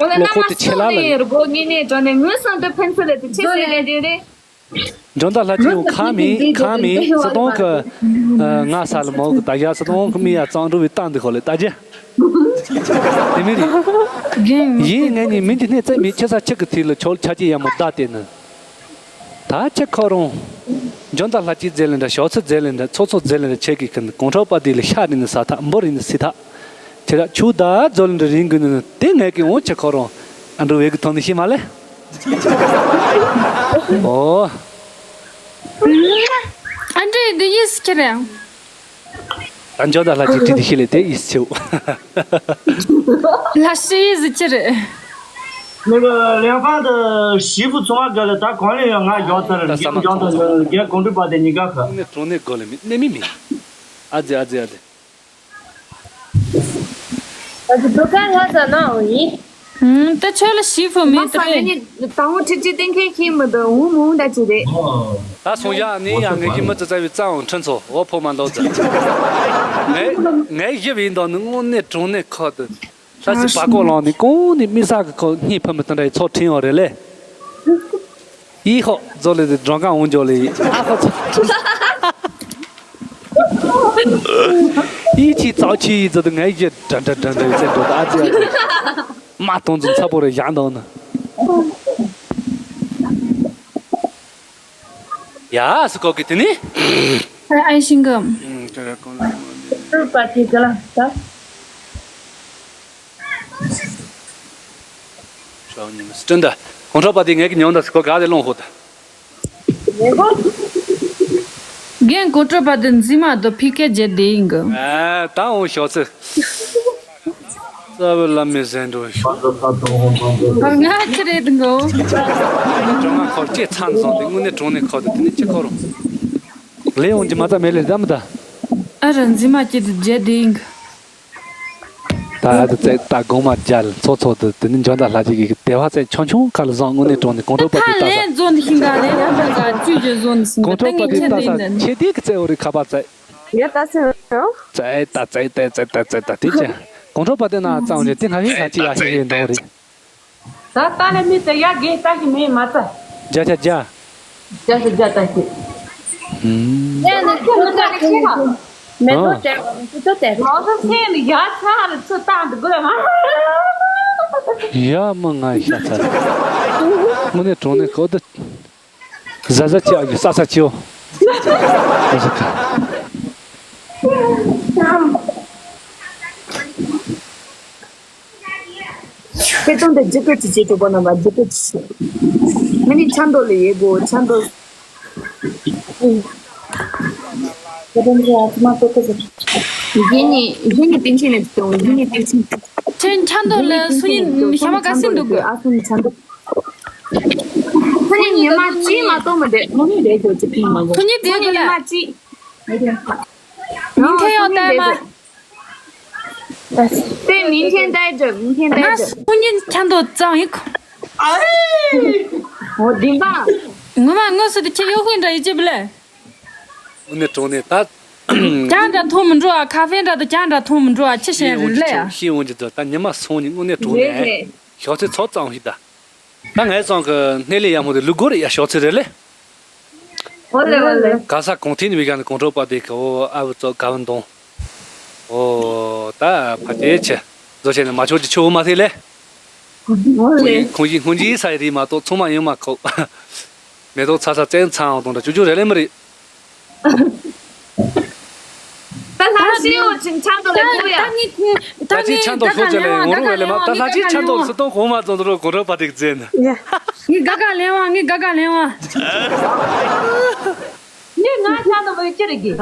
ལོ་ཁོ་དེ་ཆེ་ལ་ལ་ཡིན། རྒོ་ངེ་ནས་འགྲོ་ནས་ངོས་སང་དུ་ཕན་ཚུན་ལས་དུ་ཆེ་སེ་ལས་དེ་རེད། འཇོན་ད་ལྷ་ཅིག་ཡོང་ཁ་མི་ཁ་མི་ས་དོང་གི་ང་ས་ལ་མོ་གི་ད་ཡ་ས་དོང་གི་མི་ཡ་གཙང་འགྲོ་བའི་སྟངས་འདི་ཁོ་ལས་ད་རྒྱ་དེ་མི་རེད། ཡིན་ངས་ནི་མི་འདི་ནས་རྩེ་མི་ཁྱེད་ས་ཆེ་གི་ཐིག་ལ་ཆོལ་ཆ་ཅི་ཡ་མོ་ད་དེ་ནི། ད་ཁྱེད་ཁོ་རང་། འཇོན་དང་ལྷ་སྐྱིད་རྫས་ལས་འདྲ་ཞོག་ཚོད་རྫས་ལས་འདྲ་ཚོགས་ཚོགས་རྫས་ལས་འདྲ་ཆེ་གི་ཁན་གོང་ཁྲོ་པ་དེ་ལས་ཤ་རིན་ནི་ས་ཐག་འབོ་རིན་ནི་སི་ཐག་ཁྱེད་ར་ཆུ་ད་རྫོ་ལས་འདྲ་རིན་དགོས་ནི་དེ་ངས་ཀྱི་འོང་ཁྱེད་ཁོ་རང་ཨ་འགྲོ་བས་གི་ཐོན་ནི་ཤི་མ་ལེ། ཨོ། ཨ་འདྲེ་འདི་ཡིས་ཁྱེད་རང་། ད་འཇོ་ད་ལྷ་ཅིག་བྲིས་ཏེ་ཤི་ལེ་དེ་ཡིས་ཆེའུ། ལྷ་ཤི་ཡིས་ཟི་ཁྱེད་རེད།那个联防的媳妇从那个了，他管理员俺叫他了，叫他了，给公主把的你干喝。那种那个了，那没没。阿姐阿姐阿姐。 ད་ཁྱོད་ལ་ཞིག་ཕུ་མེད་དེ། ད་འོ་ཁྲི་ཁྲི་སྟེང་ཁའི་ཁྱི་མི་འདུག་འུ་མུ་འདྲ་ཅི་རེད། ད་སོང་ཡག་ནི་ཡང་ངེད་ཀྱི་མི་ཙི་ཙ་བའི་རྩ་འོང་ཁྲི་ཚོ་འོ་ཕོ་མ་འདོག་ཙི། ངས་ངས་ཞིབ་ཡིན་དོ་ནི་དངོས་གནས་དྲང་གནས་ཁོ་དེ། ལྷ་སྲས་བ་ཀོ་ལོང་ནི་གོང་ནི་མི་ས་གི་ཁོ་སྙིང་ཕུ་མི་དེ་འདྲ་ཡི་ཚོགས་ཁྲིན་ཡོད་རེད་ལེ། ཡི་ཧོ་ཛོ་ལེ་དེ་མགྲོན་ཁང་འོང་འཇོག་ལེ་ཡི་ཨ་ཧོ་ཚོ། ཡི་ཆི་ཙའོ་ཆི་ཡི་ཛོ་དེ་ངའི་ཡི་འདྲ་འདྲ་འདྲ་འདྲ་ཡི་ཙེ་འགྲོ་ད་ཨ་ཙི་ཨ་ཙི། མ་གཏོང་ཙུ་ཚ་པོ་རེ་ཡང་འདོན་ནི། ཡ་སི་ཀོ་གི་དེ་ནི། ཨ་ཨའི་ཤིང་གམ། ཨུམ་ཏེ་ར་ཀོང་ལ་ཀོང་ལ། ཏུར་པ་ཏི་ཀ་ལ་ཏ། ཤོག་ཉི་མ་སི་ཏྲན་ད། གོང་ཁྲོ་པ་དེ་ངས་ཀྱི་ཉོན་ད་སི་ཀོ་ག་དེ་ལོང་ཧོ་ད། ངས་གོ། རྒན་གོ་ཁྲོ་པ་དེ་འཛི་མ་དོ་ཕི་ཀེ་ཇེ་དེ་ཡིན་གི། ཨ་ད་འོང་ཤོག་ཚེ། རྩ་བའི་བླ་མའི་ཟན་འགྲོ་ཤོག་ང་ཅི་རེད་འགོ། ཅོ་ང་ཁོར་ཅེ་ཚང་སོང་དེ་དངོས་གནས་དྲང་གནས་ཁོ་དེ་དེ་ནི་ཅི་ཁོ་རུ། ལས་ཡོང་གི་མ་ད་མེད་ལེ་ད་མི་ད། ཨ་ར་འཛི་མ་ཅི་དེ་ཇེ་དེ་ཡིན་གི། ད་ཨ་ད་ཙེ་ད་གོང་མ་རྒྱལ་ཚོ་ཚོ་དེ་དེ་ནི་འཇོན་ད་ལྷ་ཅིག་གི་དེ་བ་ཙེ་ཆུང་ཆུང་ཁ་ལ་བཟང་དངོས་གནས་དྲང་གནས་གོང་ཁྲོ་པ་དེ་ད་ད་ལས་ས། འཛོན་ཤིང་ག་ལས་ཡ་ད་ག་ཅུ་ཇེ་འཛོན་སོང་གོང་ཁྲོ་པ་དེ་ད་ས་ཆེ་དེ་གི་ཙེ་འོ་རི་ཁ་པ་ཙེ། ཡ་ད་སེ་རོ། ཙེ་ད་ཙེ་ད་ཙེ་ད་ཙེ་ད་དེ་ཅེ། གོང་ཁྲོ་པ་དེ་ན་ཙང་རེ་དེ་ང་ཡི་ང་ཅི་ཡ་ཤེས་ཡིན་དོ་རེ། ད་ད་ལེ་མི་དེ་ཡ་གེ་ད་ཤི་མེ་མ་ཙ། རྒྱ་ཆ་རྒྱ། རྒྱ་ཤི་རྒྱ་ད་ཤི། ཨུམ། ཡ་ནི་ཁྱོད་ད་ཁྱི་ཧ། མེ་ཏོ་ཨ། དེ་ཁྱོད་དེ། ལོ་ས་སེ་ནི་ཡ་ཆ་ལ་ཚུ་ད་འདུག་གུ་ར་མ། ཡ་མ་ང་ཡི་ཤ་ཚ། དངོས་གནས་དྲང་གནས་ཁོ་དེ། ཟ་ཟ་ཅི་ཨ་གི་ས་ས་ཅི་ཨོ། ཟ་ཟ་ཁ། ཁྱེད་ཚོ་འདི་ཇི་ཀི་ཅི་བྱེད་ཐུབ་པ་ན་མ་ཇི་ཀི་ཅི་བྱེད། མི་ནི་ཆ་འདོ་ལེ་ཡེ་གོ་ཆ་འདོ། ཁྱེད་ཚོ་ཨ་ཙི་མ་ཏོ་ཏོ་ཟེར། ཡིན་ནི་ཡིན་ནི་ཏིང་ཆེན་ནས་བཏང་ཡིན་ནི་ཏིང་ཆེན། ཁྱེད་ཆ་འདོ་ལེ་སུ་ཡིན་ཞྭ་མ་ག་སིན་འདུག་གི། ཨ་སུ་ནི་ཆ་འདོ། སུ་ནི་ཉི་མ་གཅིག་མ་གཏོགས་མི་འདུག་སུ་ནི་རེད་དོ་ཅི་ཕིང་མ་གོ། སུ་ནི་དེ་གི་ལ། ཉི་མ་གཅིག 明天要带吗？对，明天带着，明天带着。 ང་སང་ཉིན་ཆང་དོ་བཙོང་ཡིན། ཨ་ཧེ། འོ་དེ་འདྲ། ངོ་མ་དངོས་སུ་དེ་ཁྱེད་གཡོག་ཤིང་འདྲ་ཡིན་ཅེས་བ་ལས། དངོས་གནས་དྲང་གནས་ད། ཇ་འདྲ་འཐུང་མི་འགྲོ་ཨ། ཁ་ཧྥེ་འདྲ་དང་ཇ་འདྲ་འཐུང་མི་འགྲོ་ཨ། ཅི་བྱེད་རེད་ལས་ཨ། ཤེས་འོང་གི་འདུག་ད་ཉི་མ་སང་ཉིན་དངོས་གནས་དྲང་གནས་ཞོགས་ཚེ་ཚོགས་གཙང་ཞིག་ད། ད་ངའི་ཚང་གི་སྣེ་ལེན་ཡག་མོ་དེ་ལུག་སྒོར་ཡ་ཞོགས་ཚེ་རེད་ལས། འོ་ལེ་འོ་ལེ། ག་ས་གོང་ཐིག་ནས་བི་ག་ནས་གོང་དྲོ་པ་དེ་གི་འོ་ཨ་བུ་ཙོ་ག་བུ་འདོང་། འོ་ད་ཕ་དེ་ཆེ་བཟོ་བྱས་ནས་མ་ཆོག་ཅི་ཆོག་མ་ཐེ་ལེ། འོ་ལེ། ཁོང་ཡིན་ཁོང་ཡིན་ས་ཡི་རིགས་མ་གཏོགས་ཚང་མ་ཡོང་མ་ཁོག་མེ་ཏོག་ཚ་ས་བཙན་ཚང་དང་འདྲ་ཅུ་ཅུ་རེ་ལེ་མི་རེད། ད་ལྷ་ཤི་ཡོ་ཅིན་ཆང་དུ་ལེ་གོ་ཡ། ད་ངས་ད་ཅི་ངས་ཆང་དུ་ད་སོ་ཅི་ལེ་ངོ་རུ་བས་ལེ་མ་ད་ལྷ་ཅི་ཆང་དུ་སུ་ཏོ་གོང་མ་ཙོ་རུ་གོ་ར་པ་དེ་ཟེར་ན། ངས་ག་ག་ལེན་བ་ངས་ག་ག་ལེན་བ། ངས་ང་ཆང་དུ་བོད་ཅི་རེད་གི།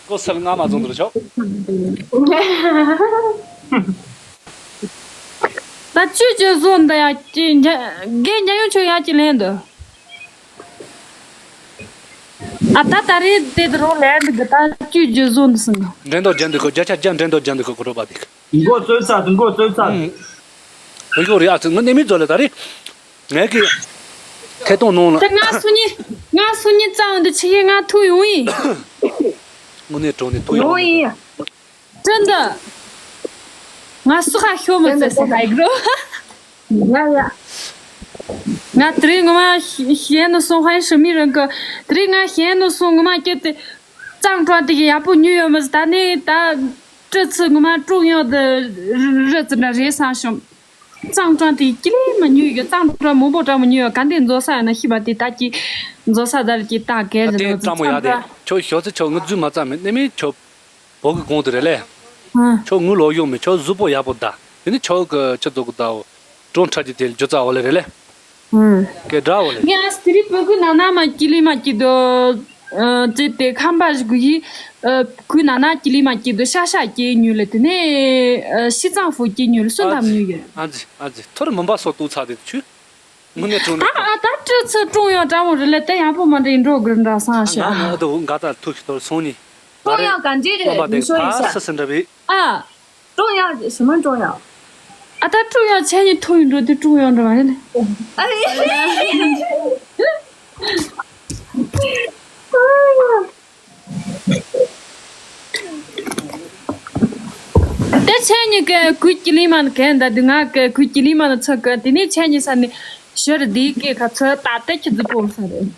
ཀོ་སལ་ང་མ་ཙོ་རུ་ཆོག་ད་ཅི་ཅི་བཟོ་འདི་ཡ་ཅི་རྒན་ཉ་ཡོང་ཆོག་ཡ་ཅི་ལེན་འདི། ཨ་ད་ད་རེས་དེ་དུ་རོ་ལེན་འདི་གི་ད་ཅི་ཅི་བཟོ་འདི་སང་། འགྲན་ཟླ་རྒྱན་འདི་གོ་བརྒྱ་ཆ་བརྒྱ་འགྲན་ཟླ་རྒྱན་འདི་གོ་གོ་རོ་པ་དེ་གི། མགོ་ཚོས་ཚ་དེ་མགོ་ཚོས་ཚ། ཨུམ། བོད་ཤོག་རེད་ཨ་ཚོད་ངོ་གནས་མི་ཚོ་ལ་ད་རེས་ངས་ཀྱི་ཐད་གཏོང་གནང་ལ། ད་ང་སུ་ཉི་ང་སུ་ཉི་རྩ་བ་འདི་ཆི་གི་ང་ཐུག་ཡོང་ཡིན། དངོས་གནས་དྲང་གནས་ཐུག་ཡོང་ཡོང་ཡིན། ཡིན། ཅི་འདི། ང་སུ་ཁ་ཤོ་མི་ཟེར་ཟེར་ཧ་ཡིག་རོ། ཡ་ཡ། ང་དེ་རིང་ངོ་མ་ཤེས་ནོ་སོང་ཧ་ཡིན་ཧྲི་མི་རང་གི་དེ་རིང་ང་ཤེས་ནོ་སོང་ངོ་མ་སྐྱེ་དེ། གཙང་གྲོང་དེ་གི་ཡག་པོ་ཉོས་ཡོད་མི་ཟེར་ད་ནི་ད། སྤྲི་ཚི་ངོ་མ་ཀྲུང་ཡོད་དེ་རི་རི་ཙི་འདྲ་རེད་བསམ་བྱུང་། གཙང་གྲོང་དེ་ཀི་ལི་མ་ཉོས་ཡོད། གཙང་གྲོང་མང་པོ་འདྲ་མ་ཉོས་ཡོད། ག་འདི་འཛོ་ས་ཡོད་ན་ཤི་བ་དེ་ད་ཀྱི་འཛོ་ས་ད་ལ་ཀྱི་ད་གལ་ད་རེད་དེ་ནོ་ཙི་བཀྲ་མོ་ཡ་དེ་ཁྱོད་ཞོགས་ཚེ་ཁྱོད་ངུ་རྫུན་མ་རྩ་མེད་ནི་མི་ཁྱོད་བོད་ཀྱི་གོང་དུ་རེད་ལེ། ཁྱོད་ངུ་ལོ་གཡོག་མེད་ཁྱོད་གཟུགས་པོ་ཡག་པོ་ད་དེ་ནི་ཁྱོད་ཀྱི་ཁྱི་ཚོ་གི་ད་འོ་གྲོང་ཁྲ་ཀྱི་དེ་རྒྱུ་རྩ་འོ་ལེ་རེད་ལེ། ཧུམ། སྐད་སྒྲ་འོ་ལེ། ངས་དེ་རིང་བོད་ཀྱི་ནང་ན་མ་ཀི་ལི་མ་ཀི་དོ། ཨ་ཙི་དེ་ཁམས་པ་ཞིག་གི་ཨ་ཁུ་ནང་ན་ཀི་ལི་མ་ཀི་དོ་ཤ་ཤ་ཀི་ཉུལ་ལེ་དེ་ནས་ཨ་ཤི་ཙང་ཧྥུ་ཀི་ཉུལ་སུན་ཐམ་ཉུལ་ཡོད། ཨ་ཙི་ཨ་ཙི་ཐོར་མུན་པ་སོགས་གཏུགས་ཚར་དེ་ཆུ། དངོས་གནས་དྲང་ད་གནས་ཨ་ད་སྤྲི་ཚི་ཀྲུང་ཡོང་འདྲ་མོ་རེད་ལེ་དེ་ཡག་པོ་མ་འདྲ་ཡིན་འགྲོ་དགོས་འདྲ་སང་ཨ་ཤ། ང་ཨ་དོ་འགའ་ད་ཐུག་ཤི་ཐོར་སོང་ནི། ཀྲུང་ཡོང་ག་འདྲས་རེད་མི་ཤོ་ཡིན་ཤ། ཨ་ཀྲུང་ཡོང་ཞི་མོ་ཀྲུང་ཡོང་། ཨ་ད་ཀྲུང་ཡོང་ཆེ་ཉི་ཐུག་ཡིན་འགྲོ་དེ་ཀྲུང་ཡོང་འདྲ་མ་རེད་ལེ། ཨ་ཡེ། དེ་ཆེ་ཉི་གི་ཁུ་ཀི་ལི་མ་ནི་གན་ད་དུ་ང་གི་ཁུ་ཀི་ལི་མ་ནི་ཚོ་གི་དེ་ནས་ཆེ་ཉི་ས་ནི་ཤོར་དེའི་སྐད་ཁ་ཚོ་ད་ལྟ་ཁྱི་རྫི་པོ་ས་རེད།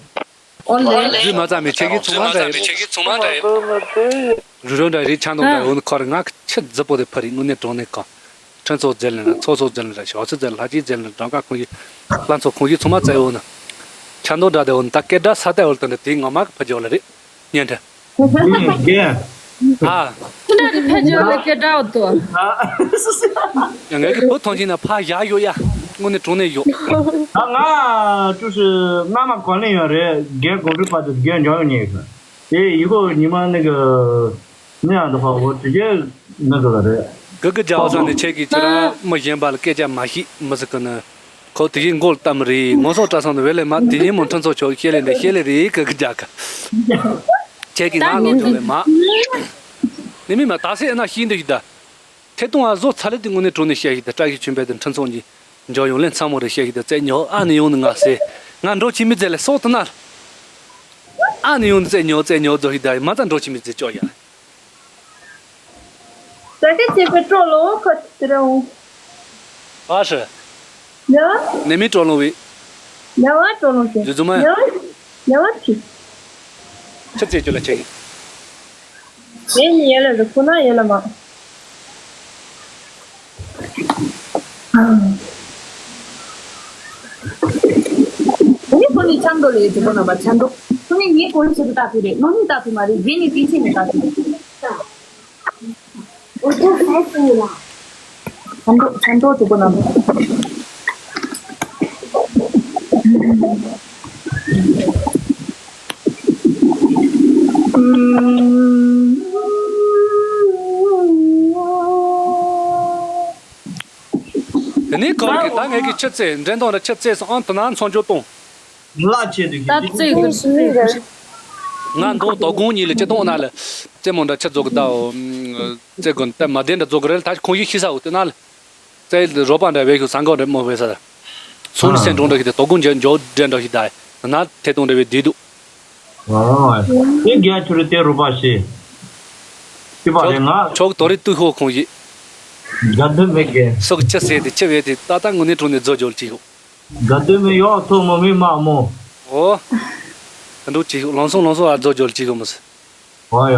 ཨོ་ལེ། རྫུན་མ་རྩ་མེད་ཁྱེད་ཀྱིས་ཚོང་མ་འདྲ་ཡིན། རུ་རོ་འདྲ་རེད་ཆང་འདོགས་འདྲ་ཧ། འོ་ནི་ཁོ་རེ་ང་གི་ཁྱི་རྫི་པོ་དེ་ཕ་རེད་དངོས་གནས་དྲང་གནས་གང་། ཁྲིན་ཚོགས་རྫི་ལན་ར་ཚོགས་ཚོགས་རྫི་ལན་ར་ཞོགས་ཚེ་རྫི་ལན་ལྷ་ཅིག་རྫི་ལན་འགྲམ་ཀ་ཁོང་གི་ལྷ་ཚོགས་ཁོང་གི་ཚོང་མ་རྩ་ཡོད་ནི། ཆང་འདོགས་འདྲ་དེ་འོ་ནི་ད་སྐད་སྒྲ་ས་ལྟ་འོ་ལ་ད་འདྲ་དེ་ངོ་མ་གི་ཕ་ཇོ་ལ་རེད། སྙན་དྲ། ཨ། ཁྱི་འདྲ་དེ་ཕལ་ཆེར་ལ་སྐད་གྲགས་འོ་དོ། ཡ་ངས་ཀྱི་བུ་ཐོན་ཆེན་ན་ཕ་ཡག་ཡོད་ཡ། དངོས་གནས་དྲང་གནས་ཡོད། ད་ང་ཀྲུའུ་ཞི་སྔ་མ་གོ་ལེན་ཡོད་རེད་རྒན་གོང་ཀྲུའུ་པ་དེ་རྒན་འཇོག་ཡོད་ཉེ་གི་དེ་ཡི་གོ་ཉི་མ་ནི་གི་ནི་ཡང་དུ་ཧ་འོ་དེ་རྒྱལ་ནི་གི་ལ་རེད། གི་གི་རྒྱ་བ་ཚང་ནས་ཁྱེད་ཀྱིས་ཁྱེད་རང་མི་གཞན་པ་ལ་སྐད་ཆ་མ་བཤད་མི་ཟེར་གི་ནི། ཁོ་དེ་བཞིན་མགོ་ལ་བཏབ་མི་རེད་ངོ་སོགས་བཀྲ་བཟང་དུ་བས་ལས་མ་དེ་ཡིན་མོ་ཁྲིན་ཚོགས་ཆོག་ཤེས་ལས་འདི་ཤེས་ལས་རེད་ཀི་ཀི་རྒྱག་གི་ཁྱེད་ཀྱི་ངག་ལོག་འཇོག་ལས་མ་ནི་མི་མ་ད་སེ་ཨ་ན་ཤིན་དུ་ཡི་ད་ཐད་གཏོང་ཨ་བཟོ་ཚ་ལེ་དེ་དངོས་གནས་གྲོ་ནས་བཤད་ཤིག་ད་བཀྲ་ཤིས་ཆོས་འཕེལ་དེ་ཁྲིན་ཚོགས་གཉིས་འཇོག་ཡོང་ལེ་མཚམས་མོ་རེ་བཤད་ཤིག་ད་རྩེ་ཉོ་ཨ་ནི་ཡོང་ནི་ང་སེ་ང་འགྲོ་ཆི་མི་རྩེ་ལེ་སོགས་དུ་ན་ཨ་ནི་ཡོང་ནི་རྩེ་ཉོ་རྩེ་ཉོ་རྫོགས་ཤིག་ད་མ་ད་འགྲོ་ཆི་མི་རྩེ་ཅོག་ཡ། ད་ལྟ་བྱས་པའི་སྤྲོ་ལོ་ཁོ་ཐི་ར་འོང་། ཨ་ཧྲི། ཡ། ནེ་མི་སྤྲོ་ལོ་བི། ཡ་བ་སྤྲོ་ལོ་ཟེར། ཡ་བ་ཡ་བ་ཐི། ཆི་ཙེ་ཅོ་ལ་ཆེ། ངས་ཡ་ལ་རུ་ཁོ་ན་ཡ་ལ་མ། ངས་ཁོ་ནི་ཆང་དོ་ལས་ཅི་པོ་ན་བ་ཆང་དོ། ཁོ་ནི་ངས་ཁོ་ནི་ཆི་ཏུ་ཏ་ཕི་རེད། ནོ་ནི་ཏ་ཕི་མ་རེད། ངས་ནི་ཏི་ཆི་ནི་ཏ་ཕི་རེད། ཆང་དོ་ཆང་དོ་ཆང་དོ་ཅི་པོ་ན་བ། དེ་ནས་གང་གི་ད་ངས་ཀྱི་ཆི་ཙེ་འགྲན་སྟངས་ར་ཆི་ཙེ་སོང་ཨང་དུ་ན་མཚོན་བརྗོད་གཏོང་། ལ་ཆེ་དུ་ད་ཙེ་གི་ཙེ་གི་ང་འདོང་དོ་དགོང་གཉིས་ལ་ཅི་གཏོང་ན་ལ། རྩེད་མོ་འདྲ་ཆི་རྫོགས་གི་ད་འོ། རྩེད་དགོན་ད་མ་བདེ་འདྲ་རྫོགས་གི་རེད། ད་ཁོང་ཡིག་ཤི་ས་འོ་དེ་ན་ལ། རྩེད་རོགས་པ་འདྲ་བས་ཤུ་ས་འགོ་འདྲ་མོ་བས་ས། སོང་ནི་སེང་འབྲོང་འདྲ་ཞིག་དེ་དོ་དགོང་འཇོག་འཇོག་འདྲ་འདྲ་ཞིག་ད། ན་ཐེ་གཏོང་འདྲ་བས་བསྡུས་འདུག་ཨ། དེ་རྒྱ་ཁྱོད་རེ་དེ་རོགས་པ་ཤི། ཅི་པ་རེད་ང་། ཆོག་དོ་རེ་ཏུ་ཧོ་ཁོང་ཡིག་དགའ་འདོད་མེད་གི། སོག་ཅི་ཟེར་དེ་ཅི་བས་དེ་ད་ལྟ་དངོས་གནས་དྲུང་ནས་རྫོགས་འཇོག་ཅི་ཡོད། དགའ་འདོད་མེད་ཡོག་ཐོག་མ་མི་མ་མོ། ཨོ། ད་འགྲོ་ཅི་ལོང་སོང་ལོང་སོང་ཨ་རྫོགས་འཇོག་ཅི་གོ་མོ་སི། ཨོ་ཡ། ཨ་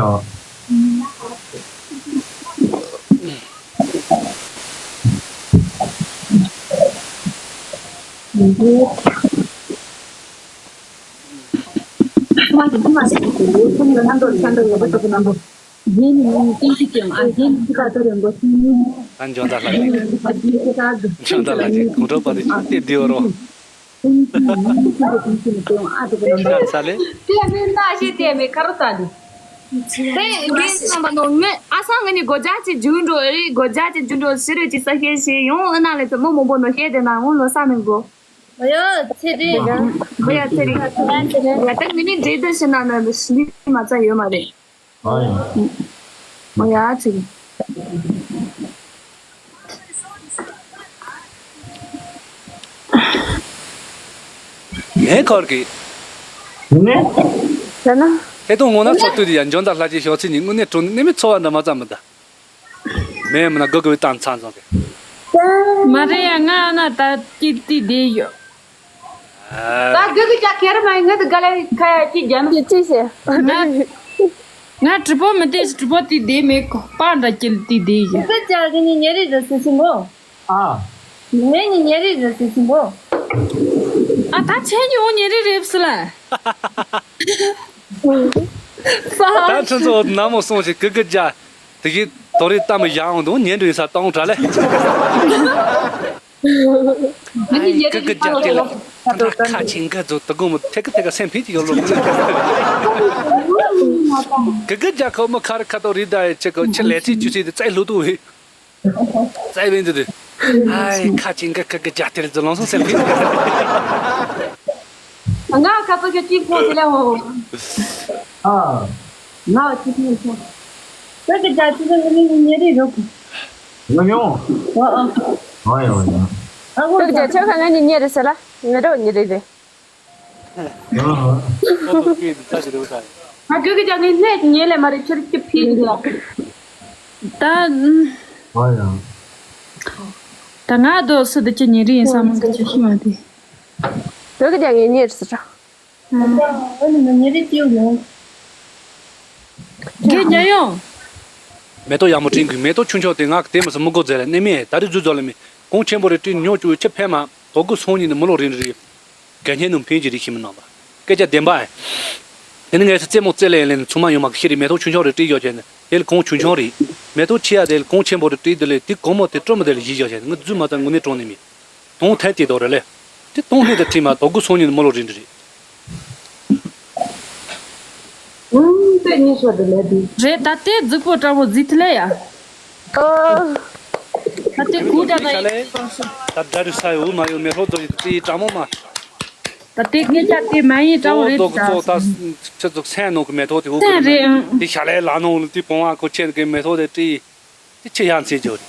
འཇོན་ད་ལྷ་ཅིག་འཇོན་ད་ལྷ་ཅིག་གོང་ཁྲོ་པ་དེ་ཤོག་སྟེ་བསྡད་ཡོད་རོ། ཤ་ཚ་ལེ། དེ་མིན་ད་ཤེས་དེ་མིན་ཁ་རོ་ད་དེ། དེ་རྒན་ཚང་པ་ནོ་ངས་ཨ་སང་ངས་ནི་སྒོ་རྒྱག་ཅིག་རྒྱུག་འགྲོ་རེད། སྒོ་རྒྱག་ཅིག་རྒྱུག་འགྲོ་ཕྱི་རོལ་གྱི་ས་སྐྱེས་ཤིག་ཡོང་ཨ་ན་ལེ་ཚོ་མོ་མོ་པོ་ནོ་ཤེས་དེ་ན་འོང་ལོ་ས་མི་དགོ། ཨོ་ཡ་ཚེ་རིང་། ཨོ་ཡ་ཚེ་རིང་། ཡ་ད་ངས་ནི་འབྲེལ་སྡུར་ཞུ་ན་ན་ནི་ཤི་མ་ཚ་ཡོད་མ་རེད། ཨ་ཡ། མོ་ཡ་ཅིག་ངའི་ཁར་གི་ནས། ད་ན། ཧེ་ཏོ་ངོ་ན་ཚོ་ལྟོས་དེ་ཡ་འཇོན་ད་ལྷ་ཅིག་ཤོག་ཚེ་ཉིན་དངོས་གནས་དྲུང་ནས་མི་ཚོ་བ་འདྲ་མ་ཙམ་མི་ད། མེད་མིན་ན་དགོས་དགོས་བཏང་ཚང་ཚང་གི། མ་རེད་ཡ་ང་ཨ་ན་ད་ཀྱི་ཏི་བསྡད་ཡོད། ད་དགེ་གི་ཅག་ཁེར་མ་ཡིན་ངེད་དུ་ག་ལ་ཁ་ཡ་ཅི་རྒྱ་མི། ཅི་ཟེར། ང་ང་གྲི་པོ་མི་བདེ་གྲི་པོ་ཏི་བདེ་མེད་གོ་པ་འདྲ་ཀྱི་ཏི་བདེ་ཡོད། དགེ་གི་ཅག་གི་ནི་ཉེ་རི་རེད་ཟེར་སྲིན་པོ། ཨ། ངེད་ནི་ཉེ་རི་རེད་ཟེར་སྲིན་པོ། ཨ་ད་ཆེ་ཉི་འོ་ཉེ་རི་རེབ་སི་ལ། ད་ཁྱོད་ཚོ་ནམ་མོ་སོང་ཞིག་གི་གི་རྒྱ། དེ་གི་དོ་རི་ཏམ་ཡང་འདུག་ཉན་འདུག་ཡིན་ས་ཏང་དྲ་ལེ། ཨ་ཡི་ཀི་ཀི་རྒྱ་དེ་ལ་ཁ་ཆེན་ག་ཚོ་ད་དགོང་མོ་ཐེ་ཀི་ཐེ་ཀ་སེམས་ཕིག་ཅིག་ཡོད་ལོ། ཀི་ཀི་རྒྱ་ཁོ་མོ་ཁ་རི་ཁ་ཏོ་རི་ད་ཡི་ཆེ་ཁོ་ཆེ་ལས་ཚིག་ཆུ་སི་དེ་ཙའི་ལྷུ་ཏུ་བི་ཙའི་བན་དུ་དུ། ཨ་ཡི་ཁ་ཆེན་ག་ཀི་ཀི་རྒྱ་དེ་ལ་ཚོ་ལོང་སོང་སེམས་ཕིག་ང་ཁ་ཚོ་ཁ་ཅིག་ཕོ་དེ་ལ་འོ། ཨ། ང་ཅི་ཐུབ་ཚོ། ཀི་ཀི་རྒྱ་ཆུ་ཚོད་ཉི་ཉི་ཉེ་རི་རོག་ང་མྱོང་། ཨ་ཨ། ཨ་ཡ་ཨ་ཡ། ཨ་ཧོ། ཀི་ཀི་རྒྱ་ཆོ་ཁ་ང་ཉི་ཉེ་རི་ཟེར་ལ། ང་རོ་ཉི་རི་རེད། ཨ་ཧོ། ཨ་ཀི་ཀི་རྒྱ་ངའི་སྣེ་ཉེ་ལེ་མ་རེད་ཁྱོད་ཀྱི་ཕི་རི་ལ། ད། ཨ་ཡ། ད་ང་དོ་སུ་དུ་ཅི་ཉེ་རི་ཡིན་ས་མང་གི་ཅི་ཤི་མ་དེ། ཀི་ཀི་རྒྱ་ངའི་ཉེ་རི་ཟེར། ཨ་ནི་ང་ཉེ་རི་ཅིའུ་ཡོང་། རྒན་རྒྱལ་ཡོང་། མེ་ཏོག་ཡག་མོ་སྤྲིན་གི་མེ་ཏོག་ཆུང་ཆུང་དེ་ང་གི་དེ་མི་སྲིད་མི་དགོས་ཟེར་ལ་ནི་མེད་ད་རི་རྫུ་རྫོ་ལ་མི་གོང་ཆེན་པོ་རེ་སྤྲིན་ཉོ་བཅུག་ཆི་ཕན་མ་དོ་གུ་སོང་ཉིན་ནི་མི་ལོ་རིན་རི་རི། དགེ་བསྙེན་ནུ་འཕེན་གྱི་རིགས་ཤིག་མི་སྣང་བ། སྐད་ཆ་བདེན་པ་ཨེ། དེ་ནི་ངས་སུ་རྩེད་མོ་རྩེ་ལེ་ལེ་ནི་ཚུགས་མ་ཡོང་མ་གི་ཤི་རི་མེ་ཏོག་ཆུང་ཆུང་རེ་སྤྲིན་ཡོད་ཀྱི་ནི་དེ་ལ་གོང་ཆུང་ཆུང་རེད། མེ་ཏོག་ཆེ་ཡ་དེ་ལ་གོང་ཆེན་པོ་རེ་སྤྲིན་དེ་ལས་དེ་གོང་མོ་དེ་སྤྲོ་མོ་དེ་ལ་བཞི་ཡོད་ཀྱི་ནི་ང་རྫུ་མ་དང་དངོས་གནས་གྲོང་ནི་མི། དོང་ཐད་དེ་དོ་རེ་ལེ། དེ་དོང་ནི་དེ་ཁྲི་མ་དོ་གུ་སོང་ཉིན་མོ་ལོ་རིན་རི་རེད། ཨུམ་དེ་ཉིན་ཤོ་དེ་ལེ་དེ། རེད་ད་དེ་རྫིག་པོ་འདྲ་བོ་རྫིག་ཐི་ལེ་ཡ། ཨོ། ད་དེ་གུ་ད་ད་ཡི། ད་དྲ་རུ་ས་ཡོད་མ་ཡོད་མེ་ལྷོ་རྫོ་ཡི་དེ་དྲ་མོ་མ། ད་དེ་ངེད་ཅག་དེ་མ་ཡིན་འདྲ་བོ་རེད་ད། ད་ཆུ་ཚོགས་སེན་ནོ་གི་མེ་ཏོག་དེ་འུ་སེན་རེད་ཨང་། དེ་ཤ་ལའི་ལ་ནོ་དེ་བོང་བ་ཁོ་ཆེན་གི་མེ་ཏོག་དེ་དྲི། དེ་ཆེ་ཡང་ཚེ་འཇོག་རེད།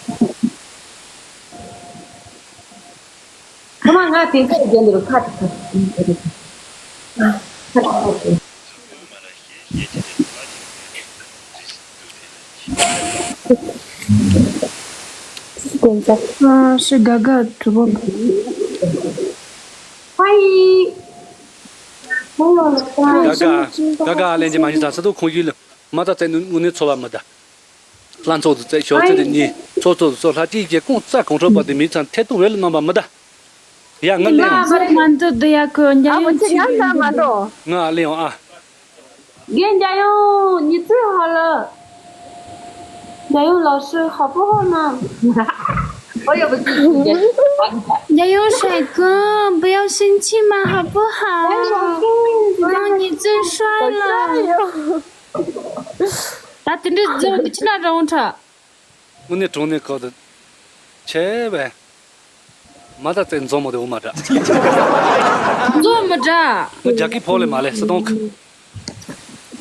ཁ་མ་ང་དེ་ཁ་རྒྱན་འདིར་ཁ་དེ་ཁ་དེ་ཁ་དེ་ཁ་དེ། ཨ་ཤི་དགའ་དགའ་གྲུ་པོ། ཧའི། དགའ་དགའ་དགའ་དགའ་ཨ་ལན་གྱི་མ་ཉི་ཚ་ས་ཏོ་ཁོང་ཡུལ་ལ་མ་ད་བཙན་དངོས་གནས་འཚོ་བ་མི་ད། ལྷ་ཚོགས་སུ་བཙལ་ཞོག་ཚེ་དེ་གཉིས་ཚོགས་ཚོགས་སུ་ལྷ་སྐྱིད་ཀྱི་ཀོང་རྩ་གོང་འཕྲོ་པ་དེ་མི་ཚང་ཐད་གཏོང་བས་ལ་གནང་བ་མི་གདའ། ཡ་ང་ལེ་ཡང་། ང་མ་འདུག་འདི་ཡ་ཁོ་འཇའ་ཨ་ཡོང་ཁོ་ཆེ་ཆེ་ཡང་ན་མ་འགྲོ། ང་ལེ་ཡང་ཨ། རྒན་འཇའ་ཡོང་ཉི་ཚེ་ཧ་ལ། འཇའ་ཡོང་ལགས་སུ་ཧ་པོ་ཧ་ན། འཇའ་ཡོང་ཧྲ་གི་不要生气嘛好不好？刚你最帅了。 ད་དེ་འདྲའི་རྫོང་འདི་ཕྱི་ན་རང་འཁྲ། དངོས་གནས་གྲོང་ནས་ཁོ་དང་། ཆེ་བས། མ་ད་བཙན་རྫོང་མོ་དེ་འོ་མ་འདྲ། རྫོང་མི་འདྲ། ང་རྒྱ་སྐད་ཕོ་ལས་མ་ལས་སི་དོང་ཁ།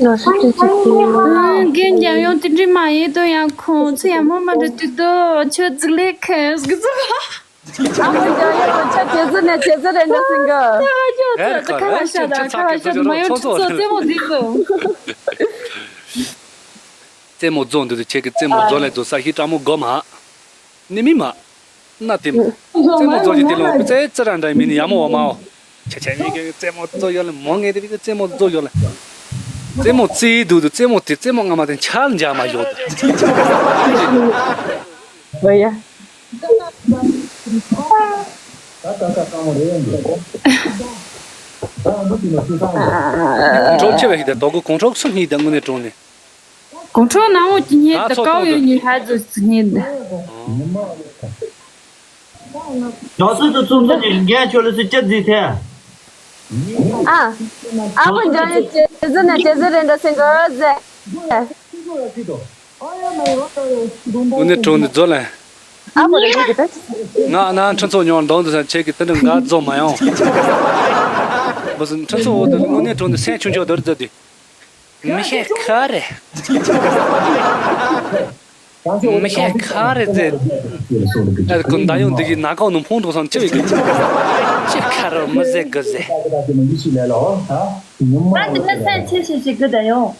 ལོ་སུ་ཅི་ཅི་ཅི། རྒན་རྒྱལ་ཡོང་དེ་འདྲི་མ་ཡེ་དོ་ཡང་ཁོང་ཚོ་ཡང་མོ་མ་འདྲི་དུས་དོ་ཁྱོད་ཙི་ལེ་ཁེ་སྒི་ཙི། ཨ་མ་རྒྱལ་ཡོང་ཁྱོད་ཇེ་ཟི་ནས་ཇེ་ཟི་རེད་འདྲ་སེང་གི། ད་ཁ་བ་ཤ་ད་ཁ་བ་ཤ་ད་མ་ཡོང་ཁྱོད་ཚོ་རྩེད་མོ་འདི་ཙི། རྩེད་མོ་རྫོགས་འདུག་ཁྱེད་ཀྱི་རྩེད་མོ་རྫོགས་ལས་རྫོགས་ས་ཤི་སྤྲ་མོ་སྒོ་མ། ནི་མི་མ། ན་དེ་མ། རྩེད་མོ་རྫོགས་ཀྱི་དེ་ལོ་རྩེ་རྩེ་ར་འདྲ་མི་ནི་ཡ་མོ་བ་མའོ། ཆ་ཆ་ཡི་གེ་རྩེད་མོ་རྫོགས་ཡོད་ལ་མོ་ངེ་དེ་བི་གེ་རྩེད་མོ་རྫོགས་ཡོད་ལ། རྩེད་མོ་རྩེ་འདུག་འདུག་རྩེད་མོ་དེ་རྩེད་མོ་ང་མ་དེ་ཆ་ལ་འཇག་མ་ཡོད། ཨོ་ཡ། གྲོགས་ཆེ་བ་ཞིག་དང་དོ་གུ་གོང་གྲོགས་གསུམ་ཡིན་དང་དངོས་གནས་གྲོགས་ནི། གོང་ཁྲོ་ནང་འོ་ཀྱི་ཉེ་ད་ད་ཚོགས་ཀའོ་གཏོང་ཡོད་དུས་ཉེ་ཧ་ཛོ་ཉེ་ད། ཇོ་སུ་དུ་ཚུང་ཚུང་གི་རྒན་ཁྱོད་ལ་སུ་ཅི་རྫི་ཐལ། ཨ། ཨ་ཁུ་འཇོ་ཡོད་ཇེ་ཟི་ན་ཇེ་ཟི་རེད་འདྲ་སེང་གི་ཟེ། དངོས་གནས་གྲོགས་ནི་རྫོ་ལ། ཨ་ཁུ་རེ་ཡིན་གི་ད། ང་ན་ཁྲི་ཚོ་ཉོར་འདང་དུ་ས་ཁྱེད་ཀྱི་དེ་འདྲ་འགའ་རྫོ་མ་ཡོང་། བུ་སུ་ཁྲི་ཚོ་འོ་དུ་དངོས་གནས་གྲོགས་ནི་སེམས་ཆུང་ཆུང་དོར་རྫོ་དུས། མི་ཤེས་ཁ་རེད། མི་ཤེས་ཁ་རེད་ཟེར། ཨ་ཁུ་མདའ་ཡོང་འདི་གི་ན་ཁོག་ནང་ཕུང་འགྲོ་སོང་ཅི་བས་ཀྱི། ཅི་ཁ་རོ་མི་ཟེར་གི་ཟེར། ད་དེ་ནས་སེམས་ཆེ་ཤེས་ཤིག་གི་ད་ཡོང་།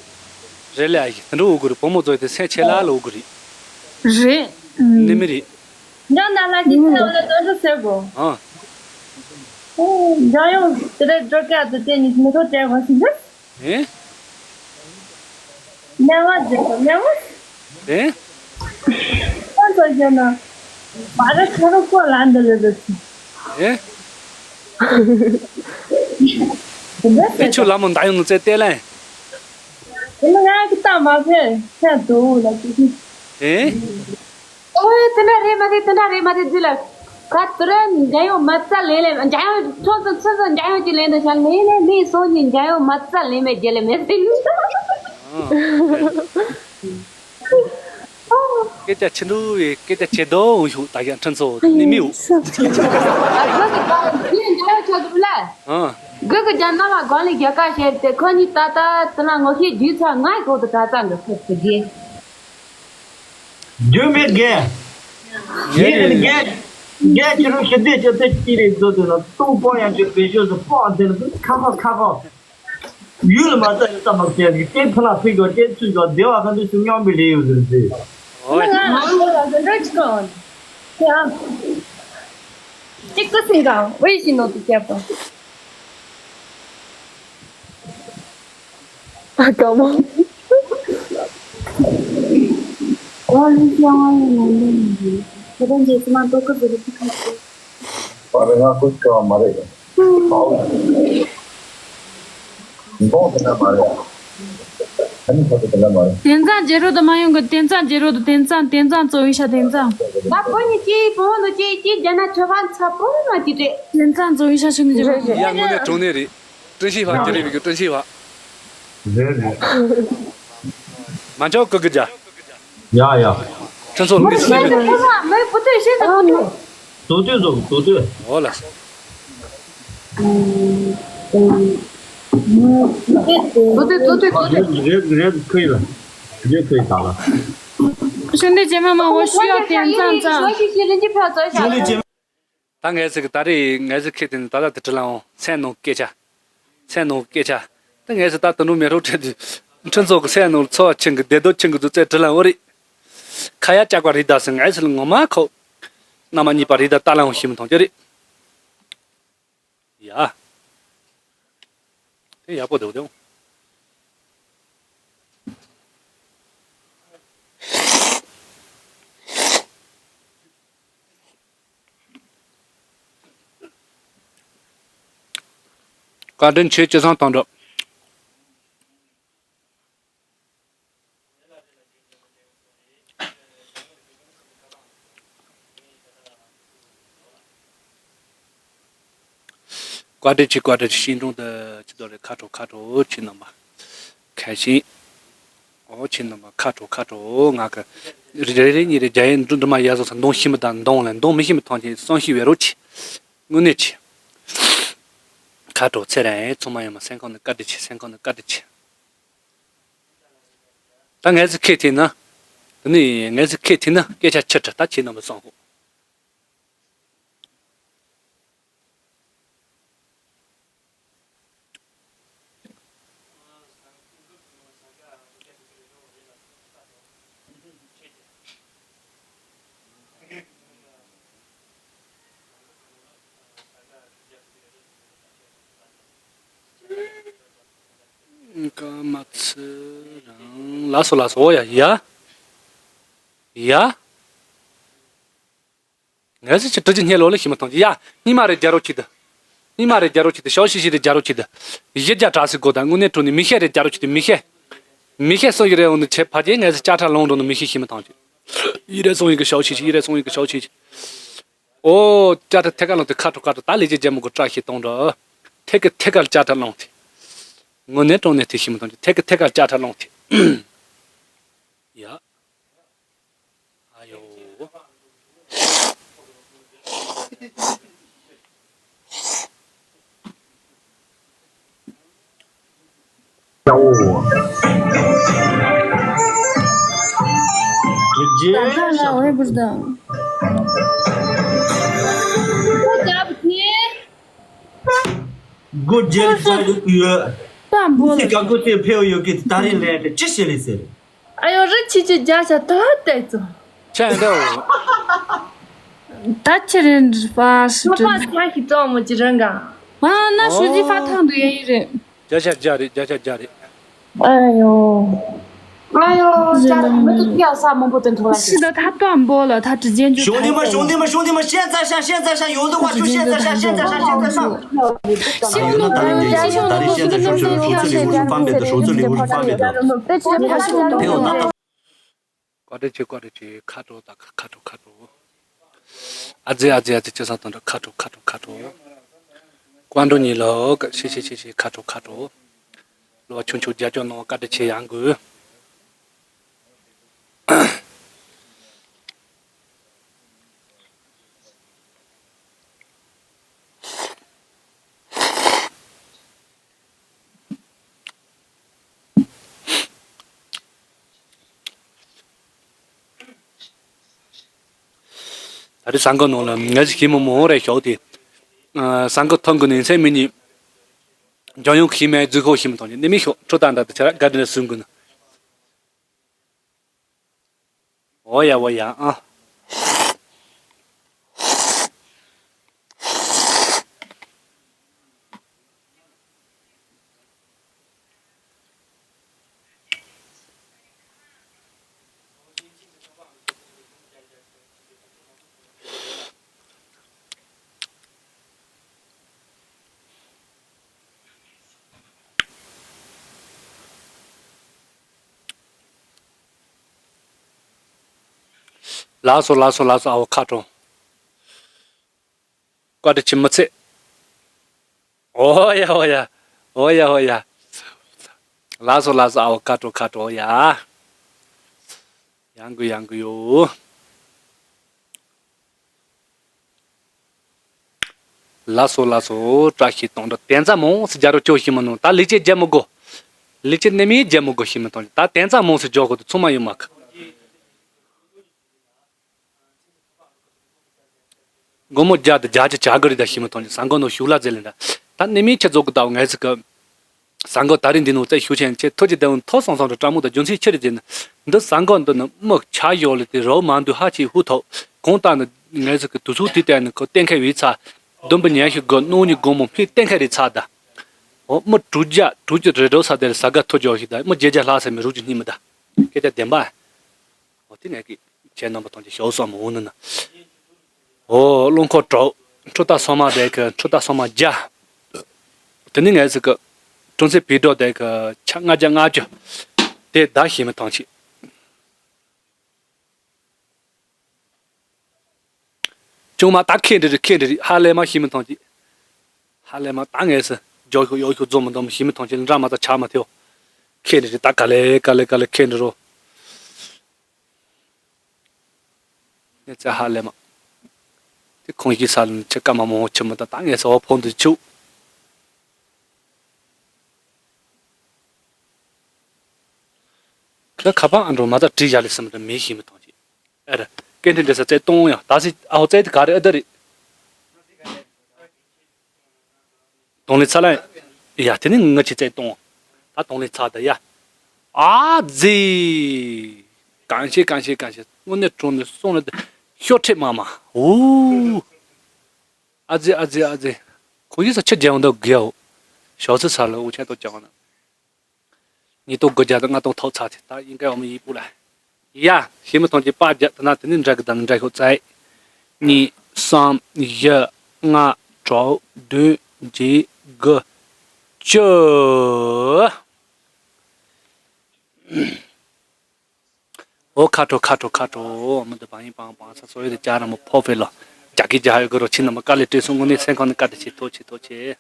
རེད་ལེ་ཨ་ཡི་དེ་འདྲ་འུ་གུ་རེད་བུ་མོ་ཚོ་ཡི་དེ་སེམས་ཆེ་ལ་ལ་འུ་གུ་རེད། རེད། ནི་མི་རེད། འཇང་ན་ལ་གི་ཚེ་འོ་ལ་དོན་དུ་ཟེར་གོ། ཨ། འཇང་ཡོང་དེ་རེད་འགྲོ་སྐད་དུ་དེ་ནི་མི་ཐོག་དྲན་གོ་ཟིན་ཟེར། ཨེ། མེ་བ་ཇི་ལྟར་མེ་བ། ཨེ། ཁོང་ཚོ་བཤད་ན། བ་ར་ཁ་རུ་ཀོ་ལ་འདི་ལ་འདི་སི། ཨེ། འདི་ཨེ་ཆུ་ལ་མོ་འདའ་ཡོང་ནུ་ཙེ་ཏེ་ལན། དེ་ནི་ང་གི་ཏང་མ་ཕེ་ཁྱེད་དུ་ལ་ཅི་ཅི། ཨེ། ཨོ་ཡ་དེ་འདྲ་རེད་མ་རེད་དེ་འདྲ་རེད་མ་རེད་ཟེར་ལ། ཁ་ཐུ་ར་འཇང་ཡོང་མ་རྩ་ལེ་ལེ་འཇང་ཡོང་ཚོ་ཚོ་ཚོ་ཚོ་འཇང་ཡོང་གི་ལེ་འདི་ཤ་ལེ་ལེ་ལེ་སོང་ནི་འཇང་ཡོང་མ་རྩ་ལེ་མེ་རྒྱལ་ལེ་མེ་ཟེར། སྐད་ཆ་ཆེ་འདུག་བས་སྐད་ཆ་ཆེ་དོ་འུ་ཤུག་ད་ཡང་ཁྲིན་ཚོ་ནི་མི་འུ། ཨ་གི་ད་ཡིན་འཇང་ཡོང་ཆོག་གི་ལ། ཨ། གི་གི་རྒྱ་ནག་ལ་གོ་ལི་རྒྱ་ཀ་ཤེར་ཏེ་ཁོ་གཉིས་ད་ད་དེ་ན་ངོ་ཤེས་རྒྱུས་ཚ་ང་ཤོག་ཏུ་གྲ་ཚང་གི་ཕེབས་ཏེ་གི། རྒྱུ་མེད་རྒན། ངས་ངས་ནི་རྒན། རྒན་ཁྱེད་རང་ཞི་བདེ་ཅོ་ཚེ་ཅི་རེད་བཟོ་དུས་ན་ཏོག་པོ་ཡང་ཅིག་བེད་སྤྱོད་སུ་སྤོག་དེ་ལ་ཁ་ཁོ་ཁ་ཁོ། ཡུལ་ལ་མ་རྩ་ཡོད་ཙམ་མ་བྱས་ཀྱི་ཏེ་ཕུ་ལ་ཕུ་གོ་ཏེ་ཚུ་གོ་བདེ་བ་ག་འདུ་སུ་སྙོམས་པའི་ལས་ཡོད་ཟེར་ཟེར། ཨོ་ཡ། ང་ང་ལ་འདི་འདྲ་ཅིག་གོ། ཡ། ཅིག་ཏུ་སིང་ག་ཝེ་ཤི་ནོ་ཏུ་ཁྱབ་པ། ཨ་དགའ་མོ། ཨོ་ལི་ཤང་ཨ་ཡ་ནང་ལེན་ཡིན། ཁྱེད་རང་རྗེས་སུ་མ་གཏོགས་ཀི་ཟེར་གི་ཁ་ཁ། ཨ་རེ་ང་ཁུ་ཁ་མ་རེད། ཨའོ། འདོང་དེ་འདྲ་མ་རེད། ཨ་ནི་ཁ་དེ་འདྲ་མ་རེད། དེང་སང་རྗེ་རོ་དུ་མ་ཡོང་གི། དེང་སང་རྗེ་རོ་དུ་དེང་སང་དེང་སང་གཙོ་བོའི་ཤ་དེང་སང་། ང་བུ་ནི་ཅི་བུ་ནི་ཅི་ཅི་རྒྱ་ན་ཆོས་པ་ཚ་པོ་མ་ཅི་རེད། དེང་སང་གཙོ་བོའི་ཤ་ཤུ་ནི་རྗེ་རོ་དུ། ཡ་དངོས་གནས་གྲོང་གནས་རེད། ཀྲིན་ཤི་ཧྭ་ཀྱི་རེད་བི་ཀྱི་ཀྲིན་ཤི་ཧྭ། རེད་རེད། མ་འཇོག་ཀི་ཀི་ཇ། ཡ་ཡ། ཁྲིན་ཚོ་ལུག་གི་སི་རེད། མི་བུ་ཏོ་ཤེས་ད་བུ་ཏོ། དོ་དོ་དོ་དོ་དོ། འོ་ལ། བུ་ཏོ་བུ་ཏོ་བུ་ཏོ། རེད་རེད་ཁོས་ལ། རེད་ཁོས་ད་ལ། ཤུན་དེ་ཇེ་མ་མ་འོ་ཤི་ཡ་དེ་ཙང་ཙང་། ད་ངས་ཟེར་གི་ད་རེས་ངས་ཟེར་ཁེ་དེ་ནི་ད་ལྟ་དེ་དྲི་ལ་འོང་སེམས་ནང་སྐད་ཆ། སེམས་ནང་སྐད་ཆ། ད་ངས་ཟེར་ད་དུ་ནུ་མེ་རོ་ཁྲེད་དུས་ཁྲིན་ཚོགས་ཀྱི་སེམས་ནང་ཚོ་བ་ཆིན་གི་བདེ་སྡུག་ཆིན་གི་དུ་རྩེ་དྲི་ལ་འོ་རེད། ཁ་ཡ་ལྕགས་པ་རེད་ད་ཟེར་ངས་ཟེར་ལ་ངོ་མ་ཁོ། རྣམ་པ་གཉིས་པ་རེད་ད་ལ་འོང་ཤི་མི་མཐོང་རྒྱུ་རེད། ཡ། དེ་ཡག་པོ་འདུག་དེ། བཀའ་དྲིན་ཆེ་ཅི་སང་དང་འགྲོ། བཀའ་དྲིན་ཆེ་བཀའ་དྲིན་ཆེ། ཤིང་སྒྲུང་དུ་ཅི་ལྟར་རེད། ཁ་དྲོ་ཁ་དྲོ་ཁྱེད་རྣམ་པ། ཁ་ཤིང་། ཨོ་ཁྱེད་རྣམ་པ་ཁ་དྲོ་ཁ་དྲོ། ང་གི་རེ་རེ་གཉིས་རེ་རྒྱ་ཡན་འབྲུ་འབྲུ་མ་ཡ་བཟོ་ས་འདོང་ཤི་མི་དང་འདོང་ལ་འདོང་མི་ཤི་མི་ཐང་ཆེན་བསམ་ཤི་བའི་རོ་ཆེ། དངོས་གནས་ཆེ། ཁ་དྲོ་ཚེ་རིང་ཚང་མ་ཡོད་མ་སེམས་ཁོང་ནས་བཀའ་དྲིན་ཆེ། སེམས་ཁོང་ནས་བཀའ་དྲིན་ཆེ། ད་ངས་ཟིག་ཁས་ཐེན་ན། དེ་ནི་ངས་ཟིག་ཁས་ཐེན་ན་སྐད་ཆ་ཆི་ཁྲི་ད་ཁྱེད་རྣམ་པ་སང་ཧོ། ཀ་མ་ཚི་རང་ལ་སོ་ལ་སོ་ཡ་ཡ་ཡ། ངས་ཟིག་ཅི་དྲི་ཅི་སྙད་ལོ་ལ་ཤི་མི་ཐང་ཅི་ཡ། སྙི་མ་རེ་རྒྱ་རོ་ཆི་དི། སྙི་མ་རེ་རྒྱ་རོ་ཆི་དི་ཤའོ་ཤི་ཤི་རེ་རྒྱ་རོ་ཆི་དི། གཞི་རྒྱ་གྲགས་སི་གོ་ད་དངོས་གནས་དྲུང་ནི་མི་ཤེས་རེ་རྒྱ་རོ་ཆི་དི་མི་ཤེས། མི་ཤེས་སོ་ཡི་རེ་འོང་ནི་ཆེ་ཕ་རྒྱལ་ངས་ཟིག་ཅ་ཁྲ་ལོང་འགྲོ་ནི་མི་ཤེས་ཤི་མི་ཐང་ཅི། ཡི་རེ་སོང་ཡི་གི་ཤའོ་ཤི་ཤི་ཡི་རེ་སོང་ཡི་གི་ཤའོ་ཤི་ཤི། ཨོ་ཅ་ཁྲ་ཐེ་ཀ་ལོང་དེ་ཁ་ཁྲོ་ཁ་ཁྲོ་ད་ལས་ཅི་རྒྱ་མི་གོ་བཀྲ་ཤིས་གཏོང་འགྲོ། ཐེ་ཀ་ཐེ་ཀ་ཅ་ཁྲ་ལོང་དེ། དངོས་གནས་དྲང་གནས་དེ་ཤི་མི་ཐང་ཅི་ཐེ་ཀ་ཐེ་ཀ་ཅ་ཁྲ་ལོང་དེ། ཡ། ཨ་ཡོ། ད་ལྟ་ལ་འོས་པར་དང་། ཁོ་རྒྱབ་ནས། སྒོ་རྒྱབ་ས་ཡོད་ཡོད། ད་འབོ་ལ། སི་ཀ་སྒོ་ཚེ་ཕེའུ་ཡོད་ཀི་ད་རིང་ལས་ཀི་ཅི་བྱེད་ལས་ཟེར། ཨ་ཡོ་རི་ཆི་ཆི་རྒྱ་ཆ་ད་ལྟ་ཙོ། ཆ་ཡང་འདྲ། ད་ཁྱེད་རེད་ཕ་སི་ཏྲི། ཕ་ཚ་ཤི་ཏོ་མོ་ཅི་རང་ག་ཨ་ན་ཤུ་ཅི་ཧྥ་ཐང་དུ་ཡ་ཡི་རེད། བརྒྱ་ཆ་བརྒྱ་རེད། བརྒྱ་ཆ་བརྒྱ་རེད། ཨ་ཡོ། ཨ་ཡོ། ཅ་མི་ཏུ་ཀྱ་ས་མང་པོ་དེ་འཐོར་ལ་ཤི་ད་ད་ཏོ་འབོ་ལ་ད་ཏྲི་ཅན་ཇུ་ཞོགས་ནི་མ་ཞོགས་ནི་མ་ཞོགས་ནི་མ་ཤན་ཙ་ཤ་ཤན་ཙ་ཤ་ཡོད་ལུགས་པ་ཆུ་ཤན་ཙ་ཤ་ཤན་ཙ་ཤ་ཤན་ཙ་ཤ། ཨ་ཡོད་ན་ད་རིང་ནས་ད་རིང་ཤན་ཙ་ཤ་ཤོག་ཚོད་ལེགས་པོ་ཤོག་ཚོད་ལེགས་པོ་ཤོག་ཕམ་པའི་ད་ཤོག་ཚོད་ལེགས་པོ་ཤོག་ཕམ་པའི་ད། ཕེའོ་ད། བཀའ་དྲིན་ཆེ་བཀའ་དྲིན་ཆེ། ཁ་དྲོ་ད་ཁ་ཁ་དྲོ་ཁ་དྲོ། ཨ་ཙི་ཨ་ཙི་ཨ་ཙི་ཅི་ས་དང་འདྲ་ཁ་དྲོ་ཁ་དྲོ་ཁ་དྲོ། བཀའ་འགྲོ་ཉིན་ལོ་ཤི་ཤི་ཤི་ཤི་ཁ་དྲོ་ཁ་དྲོ། ལོ་ཆུང་ཆུང་རྒྱ་ཅོ་ནང་བཀའ་དྲིན་ཆེ་ཡང་དགོས། ད་རེས་ཟངས་ཀོ་ནང་ལ་ང་ཞིག་ཤི་མོ་མོ་རེ་ཞོག་དེ། ཟངས་ཀོ་ཐང་གི་ནས་སེམས་མི་ཉིད། འཇམ་དབྱངས་ཤི་མའི་རྫུ་ཁོག་ཤི་མི་ཐང་ཆེ་ནི་མི་ཤོག་ཁྲོ་ད་འདྲ་དུ་ཆ་ར་དགའ་དྲིན་ལ་སུན་དགོས་ན། འོ་ཡ་འོ་ཡ་ཨ། ལགས་སོ་ལགས་སོ་ལགས་སོ་ཨ་བོ་ཁ་དྲོ། བཀའ་དྲིན་ཆེ་མི་ཚེ། ཨོ་ཡ་ཨོ་ཡ། ཨོ་ཡ་ཨོ་ཡ། ལགས་སོ་ལགས་སོ་ཨ་བོ་ཁ་དྲོ་ཁ་དྲོ་ཡ། ཡང་གུ་ཡང་གུ་ཡོ། ལགས་སོ་ལགས་སོ་བཀྲ་ཤིས་གཏོང་འདྲ་དན་རྩ་མོང་སི་རྒྱ་རོ་ཅོ་ཤི་མ་ནོ་ད་ལི་ཅེ་རྒྱ་མི་གོ། ལི་ཅེ་ནེ་མི་རྒྱ་མི་གོ་ཤི་མི་གཏོང་ད་དན་རྩ་མོང་སི་རྒྱོ་གོ་དུ་ཚུ་མ་ཡོ་མ་ཁ། སྒོར་མོ་བརྒྱ་དང་བརྒྱ་ཆ་བྱ་དགའ་རི་དང་ཤི་མི་གཏོང་ཆེ་ཟངས་གོ་ནོ་ཤུགས་ལ་ཙེ་ལེན་ད། ད་ནི་མི་ཁྱེད་ཚོ་གི་ལྟ་བུ་ངས་ཟིག་གི་ཟངས་གོ་ད་རིང་འདི་ནོ་རྩེ་ཤུགས་ཆེན་ཆེ་ཐོ་ཅི་ལྟ་བུ་མཐོ་སོང་སོང་རུ་ཀྲ་མོ་དང་རྒྱུ་མཚན་ཆེ་རི་ཅན་འདི་ཟངས་གོ་འདི་ནི་མི་ཆ་ཡོ་ལི་དེ་རོ་མ་འདུ་ཧ་ཆི་ཧུ་ཐོ་གོང་ལྟ་ནི་ངས་ཟིག་གི་དུ་ཚོ་དུས་ལྟ་ནི་ཁོ་གཏན་ཁ་བའི་ཚ་བདུན་པ་ཉན་ཤི་གོ་ནོ་ནི་སྒོར་མོ་ཕི་གཏན་ཁ་རི་ཚ་ད། འོ་མི་དྲུག་བརྒྱ་དྲུག་ཅུ་རེ་འགྲོ་ས་དེར་ས་ག་ཐོ་ཇོ་ཤི་ད་མི་བརྒྱད་བརྒྱ་ལྷག་ས་མི་རུག་ཅི་སྙིང་མི་ད། སྐད་ཆ་བདེན་པ། འོ་དེ་ནས་ཀི་ཁྱེད་རྣམ་པ་ཐམས་ཅད་ཞོགས་སོགས་མ་འོང་ནི་ན། འོ་རླུང་འཁོར་གྲོགས་འཕྲུལ་རྟ་སོ་མ་དེ་གི་འཕྲུལ་རྟ་སོ་མ་བརྒྱ། དེ་ནི་ངས་ཟིག་གི་གྲོང་གསེབ་བོད་འབྲོག་དེ་གི་ཆ་ལྔ་བརྒྱ་ལྔ་བཅུ། དེ་བདག་ཤེས་མི་ཐང་ཆེ། ཅུང་མ་ད་ཁེ་འདྲི་རི་ཁེ་འདྲི་རི་ཧ་ལས་མ་ཤེས་མི་ཐང་ཆེ། ཧ་ལས་མ་ད་ངས་སི་ཇོ་ཤོ་ཡོ་ཤོ་རྫོ་མི་འདོམ་ཤེས་མི་ཐང་ཆེ་འདྲ་མ་ད་ཆ་མ་ཐེའོ། ཁེ་འདྲི་རི་ད་ག་ལེ་ག་ལེ་ག་ལེ་ཁེ་འདྲི་རོ། ངས་ཙེ་ཧ་ལས་མ། དེ་ཁོང་གིས་ས་ལ་ཆེ་ཀ་མ་མོ་ཆེ་མོ་ད་ད་ངས་ས་བ་ཕོང་དུ་ཆུ། ད་ཁ་པར་ཨ་འགྲོ་མ་ད་བྲིས་བཞག་ལས་སམ་ད་མེད་ཤེས་མི་ཐོང་ཅིག་ཨེ་ར། སྐད་འཕྲིན་འབྲེལ་ས་བཙལ་གཏོང་ཡང་ད་སི་ཨ་ཧོ་བཙལ་དེ་ག་རེ་ཨ་ད་རེད། གདོང་ལེན་ཚ་ལ། ཡ་དེ་ནི་ང་ཆི་བཙལ་གཏོང་། ད་གདོང་ལེན་ཚ་ད་ཡ། ཨ་ཙི། གང་ཤེས་གང་ཤེས་གང་ཤེས་དངོས་གནས་གྲོང་ནས་སོང་ལ་ཤོ་ཁྲེ་མ་མ། འུ། ཨ་ཙི་ཨ་ཙི་ཨ་ཙི། ཁོ་ཡི་ས་ཆ་རྒྱལ་བ་འདུག་གེའོ། ཞོགས་སི་ས་ལ་འུ་ཆ་ཏོ་རྒྱལ་བ་ན། ཉིས་སྟོང་དགུ་བརྒྱ་དང་ལྔ་སྟོང་ཐོག་ཚ་དེ་ད་ཡིན་ག་འོ་མ་ཡིན་པུ་ལ། ཡ། ཤི་མི་ཐོང་གི་པ་རྒྱ་ད་ན་དེ་ནི་འདྲ་གི་ད་ནི་འདྲ་ཤོག་ཙའི། གཉིས་གསུམ་བཞི་ལྔ་དྲུག་བདུན་བརྒྱད་དགུ་བཅུ། ཨོ་ཁ་དྲོ་ཁ་དྲོ་ཁ་དྲོ། མི་འདི་བང་ཡིན་བང་བང་ས་སོ་ཡོད་དེ་ཅག་ར་མོ་ཕོ་ཕེ་ལོ། རྒྱ་གི་རྒྱ་ཧ་ཡོད་གི་རོ་ཆི་ན་མ་དཀའ་ལས་སྤྲད་སོང་དངོས་གནས་སེམས་ཁང་ནས་བཀའ་དྲིན་ཆེ་ཐོག་ཆེ་ཐོག་ཆེ།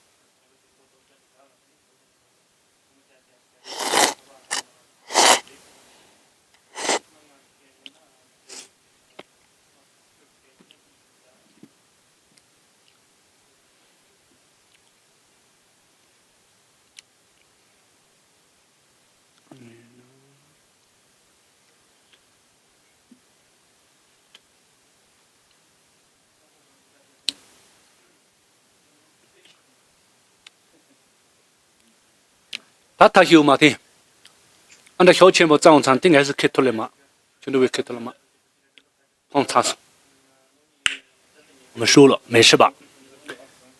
ད་ད་ཤིའུ་མ་ཐེ། ཨ་འདྲ་ཤོག་ཆེན་པོ་རྩ་བ་ཚང་དེ་ངས་སུ་ཁེ་ཐུ་ལེ་མ། ཆུ་འདུ་བའི་ཁེ་ཐུ་ལེ་མ། ཕོང་ཚ་སོང་། མི་ཤུགས་ལོ་མེ་ཤི་བ།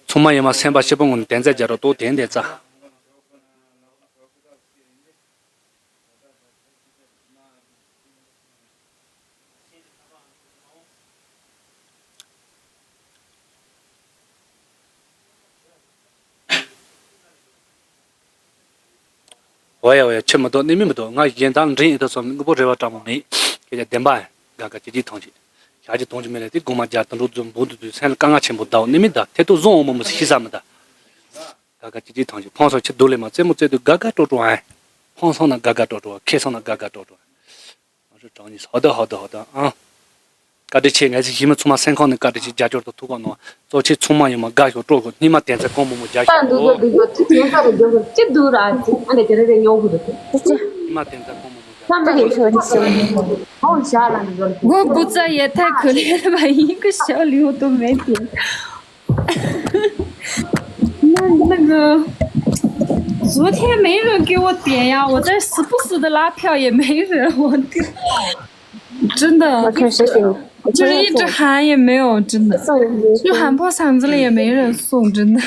ཚང་མ་ཡིན་མ་སེམས་པ་སྐྱིད་པོ་ངོ་ནས་དན་ཚ་རྒྱ་རོ་ཏོ་དན་དན་ཚ། འོ་ཡ་འོ་ཡ་ཆི་མི་འདུག་ནི་མི་མི་འདུག་ང་གཞན་དང་འདྲེན་ཡིན་ད་སོ་དངོས་པོ་རེ་བ་སྤྲང་མོ་མེད། ཁྱེད་ཀྱི་བདེན་པ་དགའ་དགའ་ཅི་ཅི་ཐང་ཅི། ཞག་ཅི་ཐང་ཅི་མེད་ལ་དེ་དགོང་མ་རྒྱ་དང་འགྲོ་རྫུན་འབུ་འདུ་དུས་སེམས་ལ་དཀའ་ངལ་ཆེན་པོ་འདའོ་ནི་མི་ད་ཐེ་ཏོ་བཟུང་འོང་མོ་མོ་ཤི་ས་མི་ད། དགའ་དགའ་ཅི་ཅི་ཐང་ཅི་ཕོང་སོ་ཆི་འདུག་ལེ་མ་རྩེད་མོ་རྩེད་དུས་དགའ་དགའ་སྤྲོ་སྤྲོ་ཨ། ཕོང་སོང་ན་དགའ་དགའ་སྤྲོ་སྤྲོ་ཁེ་སོང་ན་དགའ་དགའ་སྤྲོ་སྤྲོ། ང་ཚོ་གྲོགས་གཉིས་ཧོ་ད་ཧོ་ད་ཧོ་ད་ཨང་། བཀའ་དྲིན་ཆེ། ངས་ཚེ་ཞི་མི་ཚང་མ་སེམས་ཁོང་ནས་བཀའ་དྲིན་ཆེ། རྒྱབ་སྐྱོར་དང་ཐུགས་ཁུར་གནང་། གཙོ་ཆེ་ཚང་མ་ཡོད་མ་དགའ་ཤོག་སྤྲོ་ཤོག་སྙིང་མ་དེ་ཚེ་གོང་མོ་མོ་རྒྱ་ཤོག་འདུག་འདུག་འདུག་ཅི་འདུག་ར་ཅི་ཨ་འདྲ་ཅི་རེ་རེ་ཉོ་དགོས་འདུག་སྙིང་མ་དེ་ཚེ་གོང་མོ་མོ་རྒྱ་ཤོག་ཧོང་ཞག་ལ་འདུག་འདུག 我不在也太可怜了吧，一个小礼物都没点。那那个，昨天没人给我点呀，我在时不时的拉票也没人，我的，真的，我确实挺，我就是一直喊也没有，真的，送人家就喊破嗓子了也没人送，真的。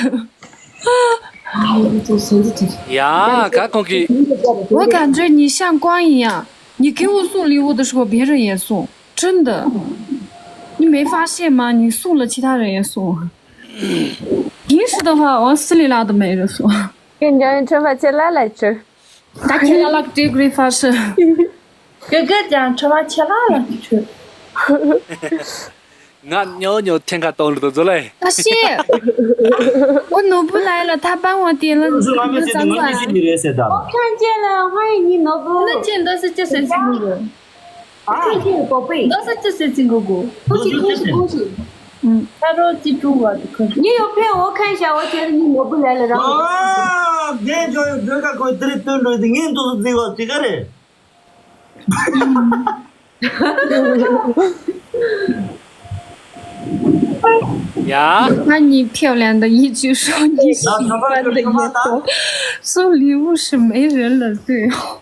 ཡ་ག་གོང་གི། 我感觉你像光一样，你给我送礼物的时候，别人也送，真的。你没发现吗？你送了，其他人也送。平时的话，往死里拉都没人送。 跟你讲，吃饭去拉来吃。 ད་ཁྱེད་ལ་ལག་སྤྲད་དགོས་ཕར་ཕྱིན། 哥哥讲吃饭去拉来吃。 ང་ཉོ་ཉོ་ཐེངས་ཁ་གཏོང་ལུགས་དང་བཟོ་ལེ། 大西，我努布来了，他帮我点了那个酸酸。 我看见了，欢迎你，萝卜。 那见到是叫谁？ 看见了，宝贝。 都是这些金哥哥。恭喜恭喜恭喜！ 嗯。 他说记住我的，可是 你有票，我看一下，我觉得你萝卜来了，然后 ཨ། རྒན་ཁྱོད་ཡོད་འགྲོས་ཀ་ཁོས་དེ་རིང་སྟོན་འགྲོ་ཡི་དེ་ངས་འདུག་སུ་བརྩི་བ་ཅི་ག་རེད། 呀，那你漂亮的一句说你喜欢的也多，送礼物是没人了，对哦。